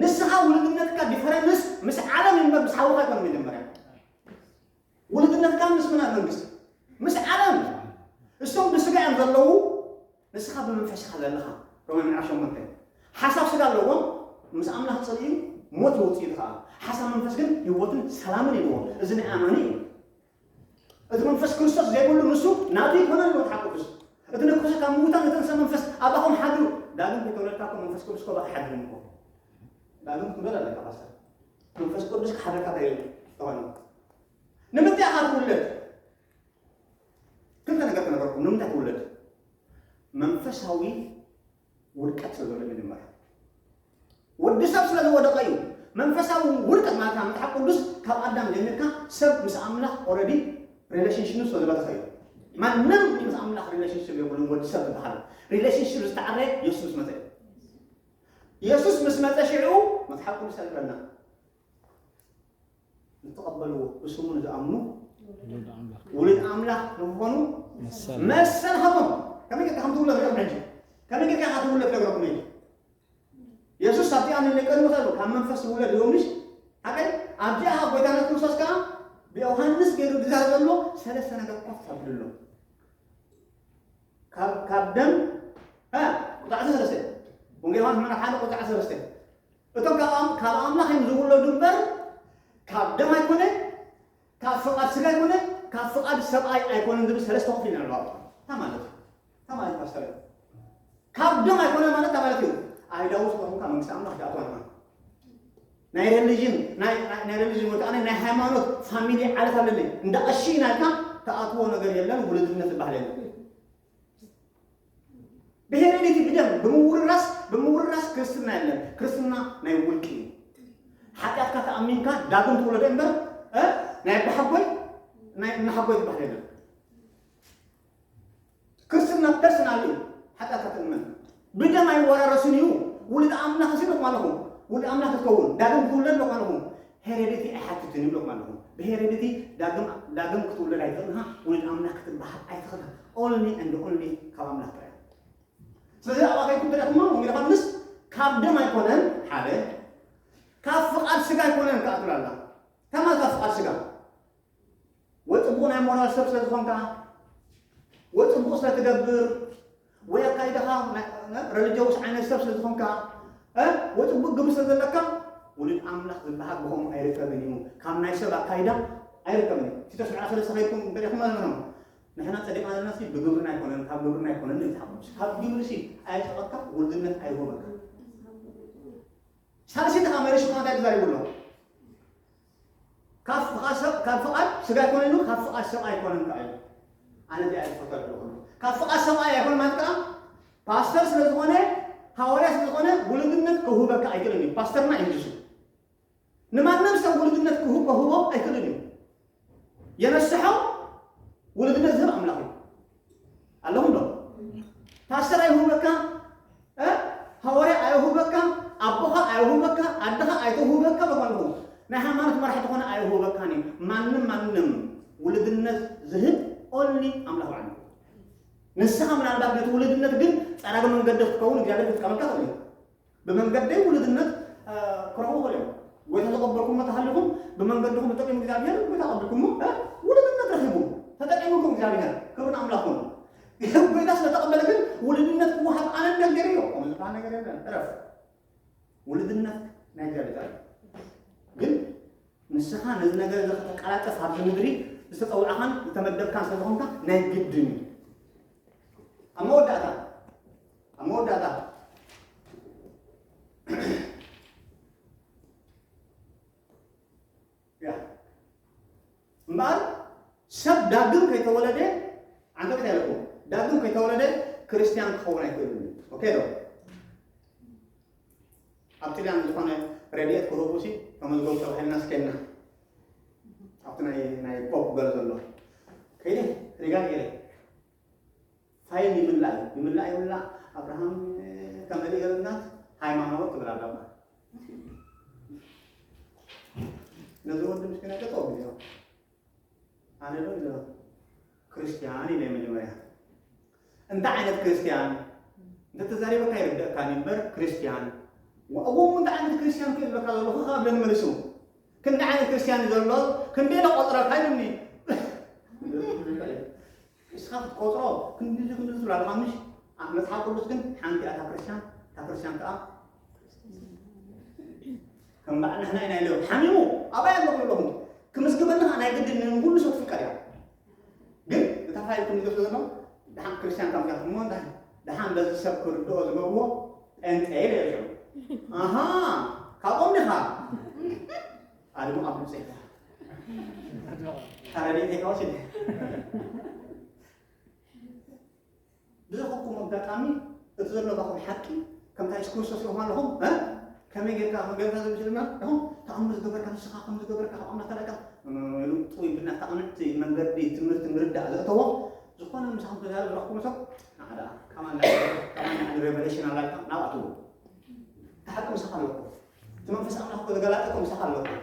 ንስኻ ውልድነትካ ዲፈረንስ ምስ ዓለም እምበር ምስ ሓውኻ ኣይኮነ መጀመርያ ውልድነትካ ምስ ምና መንግስቲ ምስ ዓለም እሶም ብስጋ እዮም ዘለዉ ንስኻ ብመንፈስካ ዘለኻ ሮሜ ምዕራፍ ሸሞንተ ሓሳብ ስጋ ኣለዎም ምስ ኣምላኽ ጸልዩ ሞት ይወጽእ ይትኸኣ ሓሳብ መንፈስ ግን ህይወትን ሰላምን ይልዎ እዚ ናይ ኣማኒ እዩ እቲ መንፈስ ክርስቶስ ዘይብሉ ንሱ ናቱ ይኮነ ኣሎ መጽሓፍ ቅዱስ እቲ ነኩሰ ካብ ምውታን ዝተንሰ መንፈስ ኣባኹም ሓድሩ ዳግም ከይተወለድካ እኮ መንፈስ ቅዱስ እኮ ባኻ ሓድሩ እኮ ዳግም ክትውለድ ኣለካ ፓስተር መንፈስ ቅዱስ ክሓድረካ እንታይ ተኾነ ንምንታይ ኢኻ ትውለድ ክልተ ነገር ክነገርኩም ንምንታይ ትውለድ መንፈሳዊ ውድቀት ስለ ዘሎ መጀመርያ ወዲ ሰብ ስለ ዝወደቐ እዩ መንፈሳዊ ውድቀት ማለት መጽሓፍ ቅዱስ ካብ ኣዳም ጀሚርካ ሰብ ምስ ኣምላኽ ኦረዲ ሪሌሽንሽኑ ስለ ዝበተኸ እዩ ማንም ምስ ኣምላኽ ሪሌሽንሽፕ የብሉን ወዲ ሰብ ዝበሃል ሪሌሽንሽፕ ዝተዓረየ የሱስ ምስ መፀ እዩ የሱስ ምስ መፀ ሽዑ መጽሓፍ ቅዱስ ይብለና ዝተቐበልዎ ብስሙ ንዝኣምኑ ውሉድ ኣምላኽ ንክኾኑ መሰል ሃቦም ከመይ ጌርካ ከም ትውለድ ሪኦም ሕጂ ከመይ ጌርካ ኢኻ ትውለድ ነግረኩም ሕጂ የሱስ ኣብቲ ኣነ ንቀድሞ ካብ ካብ መንፈስ ትውለድ ይብልሽ ሓቀይ ኣብዚኣ ጎይታና ክርስቶስ ከዓ ብዮሃንስ ገይሩ ዝዛረብ ዘሎ ሰለስተ ነገር ኮፍ ኣብልሎ ካብ ደም ቁጥሪ ዓሰርተ ሰለስተ ወንጌል ዮሃንስ ምዕራፍ ሓደ ቁጥሪ ዓሰርተ ሰለስተ እቶም ካብ ኣምላኽ እዮም ዝውለዱ እምበር ካብ ደም ኣይኮነ ካብ ፍቓድ ስጋ ኣይኮነ ካብ ፍቓድ ሰብኣይ ኣይኮነን ዝብል ሰለስተ ኮፍ ኢና ንባባ እንታይ ማለት እዩ እንታይ ማለት ፓስተር ካብ ደም ኣይኮነ ማለት እንታይ ማለት እዩ ኣይዳዊ ስለኹምካ መንግስቲ ኣምላኽ ዳኣትዋ ንማ ናይ religion ናይ ናይ religion ወይ ከዓ ናይ ሃይማኖት ፋሚሊ ዓለት ኣለለይ እንዳ ቀሺ ናልካ ተኣትዎ ነገር የለን። ውልድነት ዝበሃል የለን። ብሄሬዲቲ ብደም ብምውርራስ ብምውርራስ ክርስትና የለን። ክርስትና ናይ ውልቂ እዩ። ሓጢኣትካ ተኣሚንካ ዳግም ትውለደ እምበር እ ናይ ኣቦሓጎይ ናይ እናሓጎይ ዝበሃል የለን። ክርስትና ፐርሰናል እዩ። ሓጢኣትካ ትእመን ብደም ኣይወራረስን እዩ። ውሉድ ኣምላኽ ሲ ኢለኩም ኣለኹ። ውሉድ ኣምላኽ ክትከውን ዳግም ክትውለድ ኢለኩም ኣለኹ። ሄሬዲቲ ኣይሓትትን እዩ ኢለኩም ኣለኹ። ብሄሬዲቲ ዳግም ዳግም ክትውለድ ኣይትኽእልኻ። ውሉድ ኣምላኽ ክትበሃል ኣይትኽእልኻ። ኦንሊ ኤንድ ኦንሊ ካብ ኣምላኽ ጥራይ። ስለዚ ኣብኣ ከይኩም ተደኹሞ ወንጌል ዮሃንስ ካብ ደም ኣይኮነን ሓደ ካብ ፍቓድ ስጋ ኣይኮነን ከኣ ትብል ኣላ። ከማን ካብ ፍቓድ ስጋ ወይ ጽቡቕ ናይ ሞራል ሰብ ስለ ዝኾንካ ወይ ጽቡቕ ስለ ትገብር ወይ ኣካይዳኻ ረሊጀውስ ዓይነት ሰብ ስለ ዝኾንካ ወይ ጽቡቕ ግብሪ ስለ ዘለካ ውሉድ ኣምላኽ ዝበሃል ብኸምኡ ኣይርከብን እዩ። ካብ ናይ ሰብ ኣካይዳ ኣይርከብን እዩ። ቲቶስ ምዕራፍ ሰለስተ ከይድኩም እንተሪኹም ማለት ነው። ንሕና ጸዲቕና ዘለና ሲ ብግብርና ኣይኮነን ካብ ግብርና ኣይኮነን ንዝሓቆስ ካብ ግብሪ ሲ ኣየጸቐካ ውልድነት ኣይሆበካ። ሳልሲት ኻ መሪሽ ኳንታ ተዛሪቡ ኣሎ። ካብ ፍቓድ ሰብ ካብ ፍቓድ ስጋ ኣይኮነን ካብ ፍቓድ ሰብ ኣይኮነን ከኣ እዩ። ኣነ እዚኣ ይፈተል ኣለኹ። ካብ ፍቓድ ሰብ ኣይኮነ ማለት ከኣ ፓስተር ስለ ዝኾነ ሃዋርያ ስለ ዝኾነ ውልድነት ክህበካ ኣይክእልን እዩ። ፓስተርና እዩ ንሱ። ንማንም ሰብ ውልድነት ክህቦ ህቦ ኣይክእልን እዩ። የነስሖ ውልድነት ዝህብ ኣምላኽ እዩ። ኣለኹም ዶ? ፓስተር ኣይሁበካ፣ እ? ሃዋርያ ኣይሁበካ፣ ኣቦኻ ኣይሁበካ፣ ኣደኻ ኣይተውህበካ በማለኹ ናይ ሃይማኖት መራሕቲ ኾነ ኣይሁበካን እዩ። ማንም ማንም ውልድነት ዝህብ ኦንሊ ኣምላኽ ባዕሉ። ንስኻ ምናልባት ነቲ ውልድነት ግን ጸራጊ መንገዲ ክትከውን እግዚኣብሔር ክትጥቀመልካ ትኽእል እዩ። ብመንገደይ ውልድነት ክረኽቡ ይኽእሉ እዮም። ጎይታ ተቐበልኩሞ ተሃሊኹም ብመንገድኹም ተጠቂሙ እግዚኣብሔር ጎይታ ቀበልኩሞ ውልድነት ረኺቡ ተጠቂሙኩም እግዚኣብሔር ክብርን ኣምላኹም። ጎይታ ስለተቐበለ ግን ውልድነት ክወሃብ ኣነ ነገር እዮ ከም ዝበሃል ነገር የለን። እረፍ። ውልድነት ናይ እግዚኣብሔር ግን ንስኻ ነዚ ነገር እዚ ከተቀላጠፍ ኣብዚ ምድሪ ዝተፀውዕኻን ዝተመደብካን ስለዝኾንካ ናይ ግድን እዩ። ኣብ መወዳእታ ኣብ መወዳእታ እምበኣር ሰብ ዳግም ከይተወለደ ዓንተበት ያለኩ ዳግም ከይተወለደ ክርስቲያን ክኸውን ኣይክእልን። ኦኬ ዶ? ኣብ ጥልያን ዝኾነ ረድኤት ክህቡ ሲ ተመዝገቡ ተባሂልና ስኬና ኣብቲ ናይ ናይ ፖፕ ገለ ዘሎ ከይደ ሪጋ ገይረ ፋይል ይምላእ ይምላእ ይምላእ ኣብርሃም ከመዚ ገለናት ሃይማኖት ትብል ኣለማ ነዚ ወዲ ምስኪና ገጠው ቢሎ ኣነ ዶ ኢለ ክርስቲያን ኢለ መጀመርያ እንታይ ዓይነት ክርስቲያን እንተተዛሪበካ ይርደእካ እምበር ክርስቲያን እዎም እንታይ ዓይነት ክርስቲያን ክእልበካ ዘለኹ ካብ ለንመልሱ ክንዲ ዓይነት ክርስቲያን ዘሎ ክንዲ ኢለ ቆፅረካ ይብኒ እስኻ ክትቆፅሮ ክንዲ ክንዲ ትብላለካ ምሽ መፅሓፍ ቅዱስ ግን ሓንቲ እያ እታ ክርስቲያን እታ ክርስቲያን ከዓ ከም በዓል ንሕና ኢና ኢለ ሓሚሙ ኣባይ ኣለኹ ኣለኹ ክምዝግበኒ ከዓ ናይ ግድን ንኩሉ ሰብ ትፍቀድ እያ ግን እታ ፋይል ክምዝገብ ዘሎ ደሓን ክርስቲያን ካብ ጋር እሞ እንታይ ደሓን በዚ ሰብ ክርድኦ ዝገብርዎ ጴንጤ ኢለ እዮ ኣሃ ካብኦም ዲኻ ኣድሞ ኣብ ብፅሕታ ታረዲእተይ ከወስድ ብዘኸኩም ኣጋጣሚ እቲ ዘለባኹም ሓቂ ከምታ የሱስ ክርስቶስ ኢኹም ኣለኹም ከመይ ጌርካ ከም ጌርካ ዝምስልና ኢኹም ተኣምር ዝገበርካ ንስኻ ከም ዝገበርካ ካብ ኣምላኽ ተለካ ኢሉ ጥውይ ብና ተቕንዕቲ መንገዲ ትምህርቲ ምርዳእ ዘእተዎ ዝኾነ ምሳኹም ተዛረብ ዝረኽኩም ሰብ ንዓዳ ከማን ሬቨሌሽን ኣላልካ ናብ ኣትዉ እቲ ሓቂ ምሳኻ ኣለኩም እቲ መንፈስ ኣምላኽ ዝተገላጠ ምሳኻ ኣለኩም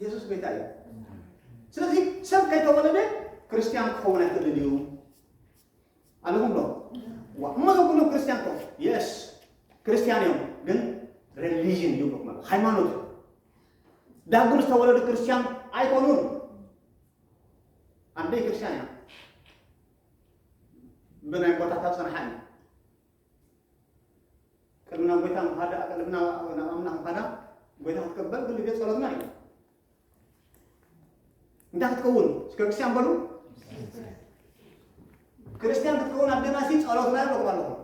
የሱስ ጎይታ እዩ። ስለዚ ሰብ ከይተወለደ ክርስቲያን ክኸውን ኣይክእልን እዩ ኣለኹም ዶ? እሞ ዘኩሎም ክርስቲያን ኮ የስ ክርስቲያን እዮም፣ ግን ሬሊጅን እዩ ማለት ሃይማኖት ዳግም ዝተወለዱ ክርስቲያን ኣይኮኑን። ኣደይ ክርስቲያን እያ ብናይ ቦታታ ፀንሓ እዩ ቅድሚ ናብ ጎይታ ምኻዳ ቅድሚ ናብ ኣምላኽ ምኻዳ ጎይታ ክትቀበል ኩሉ ግዜ ጸሎትና እዩ። እንታይ ክትከውን እስከ ክርስቲያን በሉ። ክርስቲያን ክትከውን ኣደናሲ ጸሎትና ይረኽባ ኣለኹም።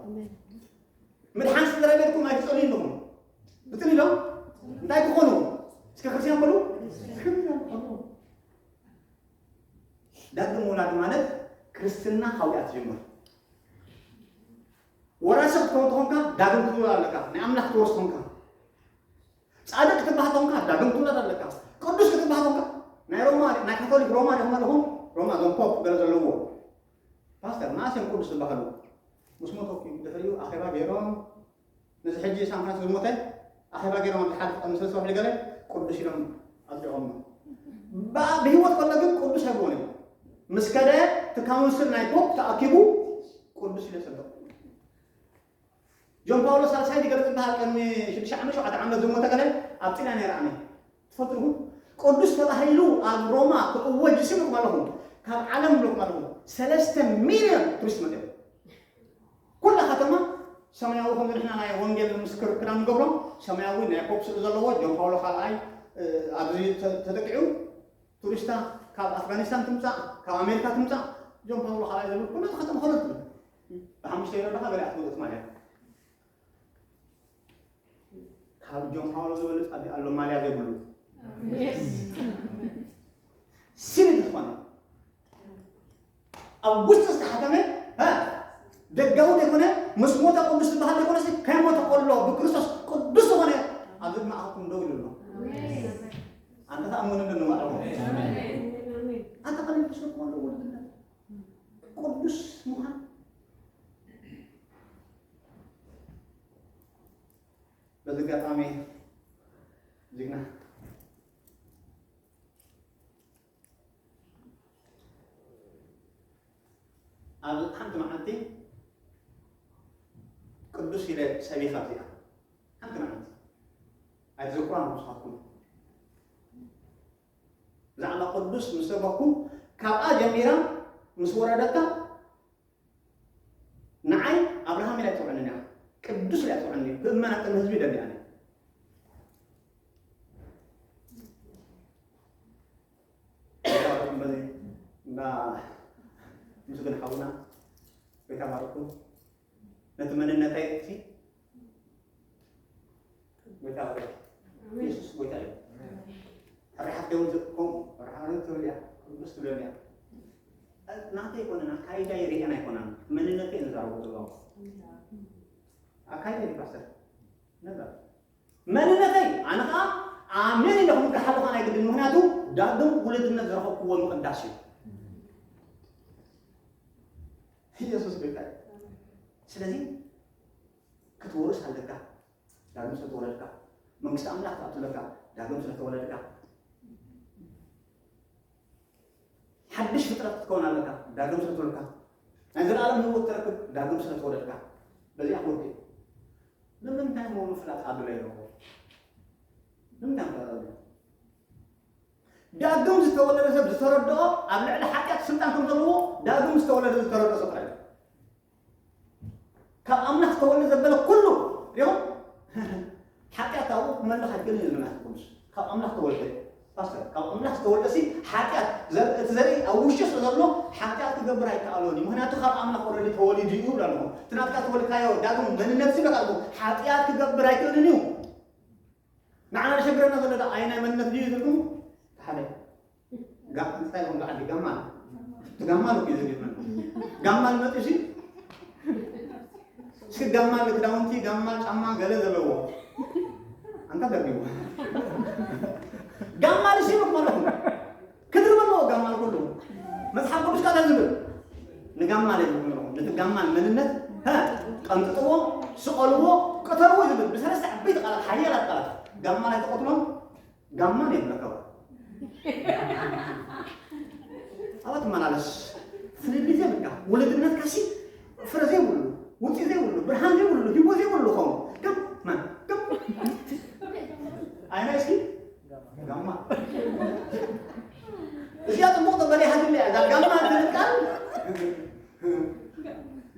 ምድሓን ስለ ረገድኩም ኣይትጸልዩ ኣለኹም። ካብኡ እያ ትጅምር። ወራሲ ክትከውን ተኾንካ ዳግም ክትውለድ ኣለካ። ናይ ኣምላኽ ክትወርስ ተኾንካ፣ ጻድቕ ክትበሃል ተኾንካ ዳግም ክትውለድ ኣለካ። ቅዱስ ክትበሃል ተኾንካ፣ ናይ ሮማ፣ ናይ ካቶሊክ ሮማ ዲኹም ኣለኹም? ሮማ፣ እዞም ፖፕ ገለ ዘለዎ። ፓስተር፣ መኣስ እዮም ቅዱስ ዝበሃሉ? ምስ ሞቱ ድሕሪኡ ኣኼባ ገይሮም፣ ነዚ ሕጂ ሳን ፍራንሲስኮ ዝሞተ ኣኼባ ገይሮም፣ ኣብዚ ሓደ ፍጠም ሰለስተ ወርሒ ገለ ቅዱስ ኢሎም ኣጽዲቖሞ። ብ-፣ ብህይወት ከሎ ግን ቅዱስ ኣይብልዎን እዮም። ምስ ከደ፣ እቲ ካውንስል ናይ ፖፕ ተኣኪቡ ቅዱስ ኢሉ የጸድቕ። ጆን ፓውሎስ ሳልሳይ ድዩ ገለ ዝበሃል ቅድሚ ሽዱሽተ ዓመት፣ ሸውዓተ ዓመት ዝሞተ ገለ ኣብ ጣልያን ነይረ ኣነ። ትፈልጡ ዲኹም? ቅዱስ ተባሂሉ ኣብ ሮማ ክእወጅ ዝስምዕኩም ኣለኹም። ካብ ዓለም ዝብለኩም ኣለኹም። ሰለስተ ሚልዮን ቱሪስት መጥዮም። ኩላ ከተማ ሰማያዊ፣ ከምዚ ንሕና ናይ ወንጌል ምስክር ክዳን ንገብሮ፣ ሰማያዊ ናይ ፖፕ ስእሊ ዘለዎ ጆን ፓውሎ ካልኣይ፣ እ፣ ኣብዚ ተ-፣ ተጠቂዑ፣ ቱሪስታ ካብ ኣፍጋኒስታን ትምጻእ፣ ካብ ኣሜሪካ ትምጻእ፣ ጆን ፓውሎ ካልኣይ ዝብል ኩሉ እቲ ከተማ ኮለል ትብል። ብሓሙሽተ ዩሮ ኣለኻ፣ ገለ ኣትወጽእ ማለት እዩ። ካብ ጆን ፓውሎ ዝበልጽ ኣቢ ኣሎ ማልያ ዘይብሉ። ሲቪል ዝኾነ፣ ኣብ ውሽጢ ዝተሓተመ፣ እ፣ ደጋዊ ዘይኮነ፣ ምስ ሞተ ቅዱስ ዝበሃል ዘይኮነ፣ ከይሞተ ከሎ ብክርስቶስ ቅዱስ ዝኾነ ኣብ ማእኸልኩም ደው ኢሉ ኣሎ። ኣሜን። ኣንተ ተኣምኑ እንደ ንዋዕኹም። ኣሜን። ኣንተ ከመይ ትስርቁ ኣለዎ? ቅዱስ ምዃን። በዚ ኣጋጣሚ ጅግና ኣብ ሓንቲ መዓልቲ ቅዱስ ኢለ ሰቢኻ እዚኣ ሓንቲ መዓልቲ ኣይትዝክሯን ንስኻትኩም። ብዛዕባ ቅዱስ ምስ ሰበኩ፣ ካብኣ ጀሚራ ምስ ወረደታ፣ ንዓይ ኣብርሃም ኢላ ኣይትጽውዐንን እያ፣ ቅዱስ ኢላ ኣይትጽውዐንን እያ። ክእመን ኣብ ቅድሚ ህዝቢ ደሊያ እያ። በዚ እንዳ ምስግን ሓውና፣ ቤት ኣባርኩም ነቲ መንነተይ ሲ ጎይታ በለ። ኣሜን። የሱስ ጎይታ እዩ። ኣሜን። ሕራሓት ደውን ዝቆም፣ ሕራሓት ትብል እያ፣ ቅዱስ ትብለኒ እያ። ናተይ ኣይኮነን፣ ኣካይዳይ ርእየን ኣይኮናን፣ መንነተይ ንዛረቦ ዘለኹ። ኣካይዳይ ፓስተር፣ ነበር። መንነተይ፣ ኣነ ኸዓ ኣሜን ኢለ ክምክሓሉ ኸዓ ኣይግድን፣ ምኽንያቱ ዳግም ውልድነት ዝረኸብክዎ ምቕዳስ እዩ። ኢየሱስ ጎይታ እዩ። ስለዚ ክትወርስ ኣለካ። ዳግም ስለ ተወለድካ፣ መንግስቲ ኣምላኽ ትኣቱ ኣለካ። ዳግም ስለ ተወለድካ፣ ሓድሽ ፍጥረት ክትከውን ኣለካ። ዳግም ስለ ተወለድካ፣ ናይ ዘለኣለም ህይወት ትረክብ። ዳግም ስለ ተወለድካ፣ በዚኣ ክወርድ እዩ። ንምንታይ እሞ ምፍላጥ ኣድላይ ኣለዎ? ንምንታይ ምፍላጥ ኣድላይ? ዳግም ዝተወለደ ሰብ ዝተረድኦ ኣብ ልዕሊ ሓጢኣት ስልጣን ከም ዘለዎ ዳግም ዝተወለደ ዝተረድኦ ሰብ ጥራይ እዩ። ካብ ኣምላኽ ዝተወልደ ዘበለ ኩሉ፣ ሪኦም፣ ሓጢኣት ኣብኡ ክመልኽ ኣይክእልን እዩ ዝብል መጽሓፍ ቅዱስ። ካብ ኣምላኽ ተወልደ፣ ፓስተር፣ ካብ ኣምላኽ ዝተወልደ ሲ ሓጢኣት ዘር-፣ እቲ ዘርኢ ኣብ ውሽጢ ስለ ዘሎ ሓጢኣት ክገብር ኣይከኣሎን እዩ። ምኽንያቱ ካብ ኣምላኽ ኦልሬዲ ተወሊዱ እዩ ይብሉ ኣለኹ። እቲ ናትካ ዝተወልድካዮ ዳግም መንነት ሲ በቃ ኣለኹ፣ ሓጢኣት ክገብር ኣይክእልን እዩ። ንዓና ዘሸግረና ዘሎ ደኣ ኣየናይ መንነት ድዩ ኢልኩም? ሓደ። ጋ-፣ እንታይ ኢኹም ዝዓዲ? ጋማል። እቲ ጋማል እኮ እዩ ዘገርመኒ። ጋማል መፂኡ ሲ፣ እስኪ ጋማል ክዳውንቲ፣ ጋማል ጫማ ገለ ዘለዎ። ኣንታ ደርቢዎ። ጋማል ሲ ኢልኩም ኣለኹም። ክድርብ ኣለዎ ጋማል ኩሉ። መጽሓፍ ቅዱስ ካልእ ዝብል ንጋማል እዩ ዝብል። ነቲ ጋማል መንነት፣ ሀ፣ ቀንጥጥዎ፣ ስቐልዎ፣ ቅተልዎ ዝብል ብሰለስተ ዓበይቲ ቃላት፣ ሓያላት ቃላት። ጋማል ኣይትቐትሎን፣ ጋማል የብለካ። ኣብኣ ትመላለስ። ፍልልይ ዘይብልካ፣ ውሉድነትካ ሲ ፍረ ዘይብሉ፣ ውፅኢት ዘይብሉ፣ ብርሃን ዘይብሉ፣ ህይወት ዘይብሉ ኸውን። ጋማል፣ ጋማል። ኣይናይ እስኪ ጋማ። እዚኣ ጽቡቕ ተበሊሓትኒ እያ። እዛ ጋማ ትብል ቃል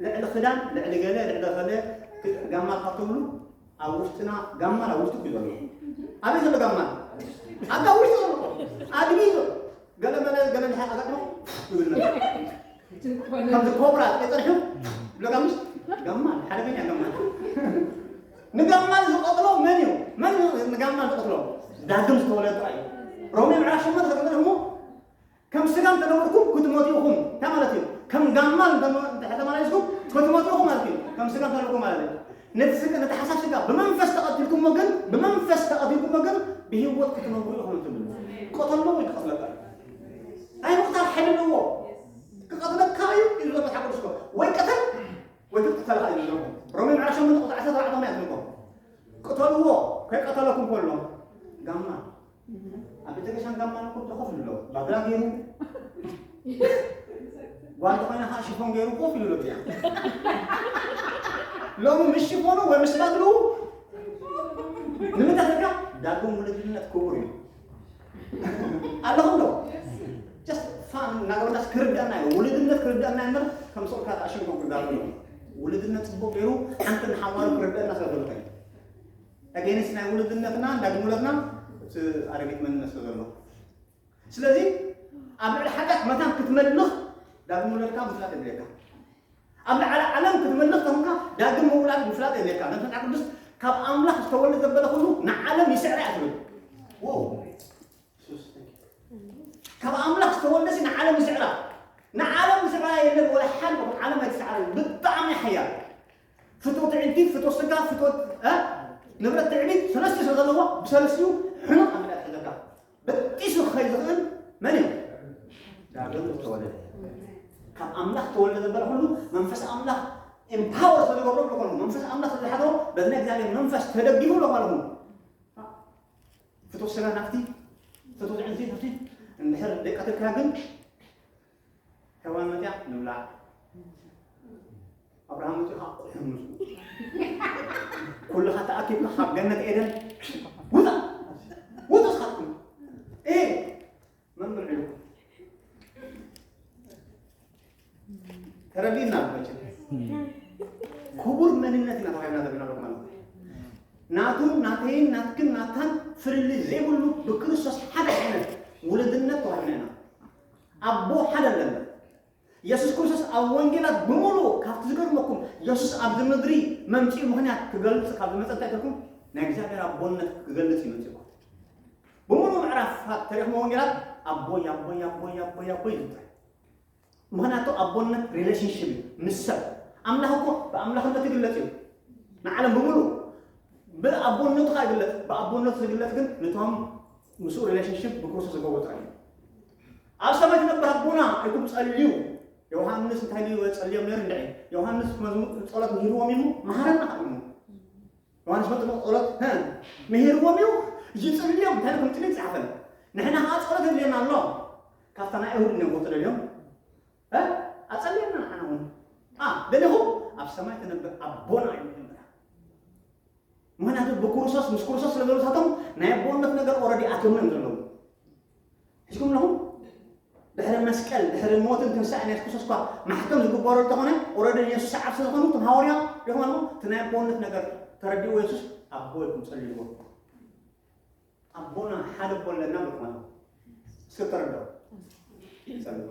ልዕሊ ክዳን፣ ልዕሊ ገለ፣ ልዕሊ ገለ ጋማ ካብ ትብሉ ኣብ ውሽጥና ጋማ ኣብ ውሽጢ እዩ ዘሎ። ኣበይ ዘሎ ጋማ? ኣብታ ውሽጢ ዘሎ። ኣድጊ እዩ ዘሎ። ገለ መለ፣ ገለ እንድሕር ኣጋጥሞ ይብል መለ። ከምዚ ኮብራ ተጠርሑ ብለካ ምስ ጋማ፣ ሓደገኛ ጋማ። ንጋማ ዝቐትሎ መን እዩ? መን እዩ ንጋማ ዝቐትሎ? ዳግም ዝተወለደ ጥራይ እዩ። ሮሜ ምዕራፍ ሸሞንተ ተገምረ እሞ፣ ከም ስጋ እንተነበርኩም ክትሞቱ ኢኹም። እንታይ ማለት እዩ? ከም ጋማ እንተ- እንተ- ተመላሊስኩም ክትሞቱ ኢኹም ማለት እዩ። ከም ስጋ እንተለኩም ማለት እዩ። ነቲ ስጋ፣ ነቲ ሓሳብ ስጋ ብመንፈስ ተቐቲልኩሞ ግን፣ ብመንፈስ ተቐቲልኩሞ ግን ብህይወት ክትነብሩ ኢኹም ትብሉ። ቅተሎ ወይ ክቐትለካ እዩ። ናይ ምቕታል ሓይሊ ኣለዎ። ክቐትለካ እዩ ኢሉ ዘሎ መጽሓፍ ቅዱስ እኮ። ወይ ቅተል ወይ ክትቅተል ኢኻ ኢሉ ዘሎ። ሮሜ ምዕራፍ ሸሞንተ ቁጽሪ ዓሰርተ ኣርባዕተ ከመይ ኣትልኮ? ቅተልዎ፣ ከይቀተለኩም ከሎ ጋማ ኣብ ቤተክርስትያን ጋማ እኮ ተኸፍሉ ኣሎ። ባግላ ገይሩ፣ ጓል ተኾይና ከዓ ሽፎን ገይሩ ኮፍ ኢሉ ኣሎ። ሎሚ ምስ ሽፎኑ ወይ ምስ ባግሉ ንምንታይ ተካ? ዳግም ውልድነት ክቡር እዩ። ኣለኹም ዶ? Just fun እናገበርናስ ክርዳእና እዩ። ውልድነት ክርዳእና እምበር ከም ሶልካ ተኣሽም ከም ክርዳእና እዩ። ውልድነት ጽቡቅ ገይሩ ሓንቲ ንሓዋሩ ክርዳእና ስለ ዘሎ እዩ። ኣገይንስት ናይ ውልድነትና ዳግም ውለድና እቲ ኣረጊት መንነት ስለ ዘሎ። ስለዚ ኣብ ልዕሊ ሓጢኣት መታን ክትመልኽ ዳግም ውለድካ ምፍላጥ የድልየካ። ኣብ ልዕሊ ዓለም ክትመልኽ ተኾንካ ዳግም ምውላድ ምፍላጥ የድልየካ። ነቲ መጽሓፍ ቅዱስ ካብ ኣምላኽ ዝተወልደ ዘበለ ኩሉ ንዓለም ይስዕራ እያ ትብል። ዎው! ካብ ኣምላኽ ዝተወልደ ሲ ንዓለም ይስዕራ። ንዓለም ዝስዕራ የለን፣ ወላ ሓደ ይኹን ዓለም ኣይትስዓርን። ብጣዕሚ ሓያል። ፍትወት ትዕቢት፣ ፍትወት ስጋ፣ ፍትወት፣ እ? ንብረት ትዕቢት ሰለስተ ስለ ዘለዎ ብሰለስቲኡ ሕኑቕ ኣመዳ ትሕዘካ። በጢሱ ክኸይድ ዝኽእል መን እዩ? ዳግም ዝተወለደ። ካብ ኣምላኽ ተወልደ ዘበለ ኩሉ መንፈስ ኣምላኽ ኤምፓወር ስለ ዝገብሮ ብሎ መንፈስ ኣምላኽ ስለ ዝሓድሮ በዚ ናይ እግዚኣብሔር መንፈስ ተደጊፉ ኣሎ ማለት ነው። ፍትወት ስጋ ናፍቲ፣ ፍትወት ዕንሲ ናፍቲ። እንድሕር ደቀትካ ግን ሄዋን መፅያ ንብላዕ። ኣብርሃም መፅኡ ከዓ ቁሕም ምስኡ። ኩልኻ ተኣኪብካ ካብ ገነት ኤደን ውፃ። ውፁ እስኻትኩም። ኤ መን ብልዕልኩም? ተረዲእና መቸም። ክቡር መንነት ኢና ተባሂልና ዘለና ኣሎ ማለት እዩ። ናቱን ናተይን ናትክን ናታን ፍልልይ ዘይብሉ ብክርስቶስ ሓደ ዓይነት ውልድነት ተዋሂብና ኢና። ኣቦ ሓደ ኣለና። የሱስ ክርስቶስ ኣብ ወንጌላት ብምሉኡ ካብቲ ዝገርመኩም የሱስ ኣብዚ ምድሪ መምፅኡ ምኽንያት ክገልፅ ካብ ዝመፀ እንታይ ተልኩም ናይ እግዚኣብሔር ኣቦነት ክገልፅ እዩ መፅኡ። ብምሉኡ ምዕራፋት ተሪኽሞ ወንጌላት ኣቦይ ኣቦይ ኣቦይ ኣቦይ ኣቦይ ዝብል ምኽንያቱ ኣቦነት ሪሌሽንሽፕ እዩ ምስ ሰብ። ኣምላኽ እኮ ብኣምላኽነቱ ይግለጽ እዩ ንዓለም ብምሉእ ብኣቦነቱ ካ ይግለጽ። ብኣቦነቱ ዝግለጽ ግን ነቶም ምስኡ ሪሌሽንሽፕ ብክርስቶስ ዝገብሮ ጥራይ እዩ። ኣብ ሰማይ ትነብር ኣቦና ኢልኩም ጸልዩ። ዮሃንስ እንታይ ኢሉ ጸልዮም ነይሩ እንድዒ? ዮሃንስ መዝሙር ጸሎት ምሂርዎም እዩ እሞ መሃረና ካ እዩ። ዮሃንስ መጥምቕ ጸሎት ሀ፣ ምሂርዎም እዩ። ይጽልዮም እንታይ ከም ጽልይ ጻሕፈን። ንሕና ኸዓ ጸሎት የድልየና ኣሎ። ካብታ ናይ ኣይሁድ እኒኦም ክጽልዮም እ? ኣጸልየና ንዓና እውን። ኣ፣ ደሊኹም ኣብ ሰማይ ትነብር ኣቦና እዩ መጀመርያ። ምኽንያቱ ብክርስቶስ ምስ ክርስቶስ ስለ ዘለሳቶም ናይ ኣቦነት ነገር ኦረዲ ኣትዮም እዮም ዘለዉ። ሒዝኩም ኣለኹም? ድሕሪ መስቀል ድሕሪ ሞትን ትንሳኤን የሱስ ክርስቶስ እኳ ማሕተም ዝግበሮ እንተኾነ ኦረዲ ንየሱስ ሰዓብ ስለ ዝኾኑ እቶም ሃዋርያ ይኾኑ እቲ ናይ ኣቦነት ነገር ተረዲእዎ የሱስ ኣቦ ኢልኩም ጸልይዎ። ኣቦና ሓደ እኮ ኣለና ማለት ማለት እስኪ ተረዳው። ጸልይዎ።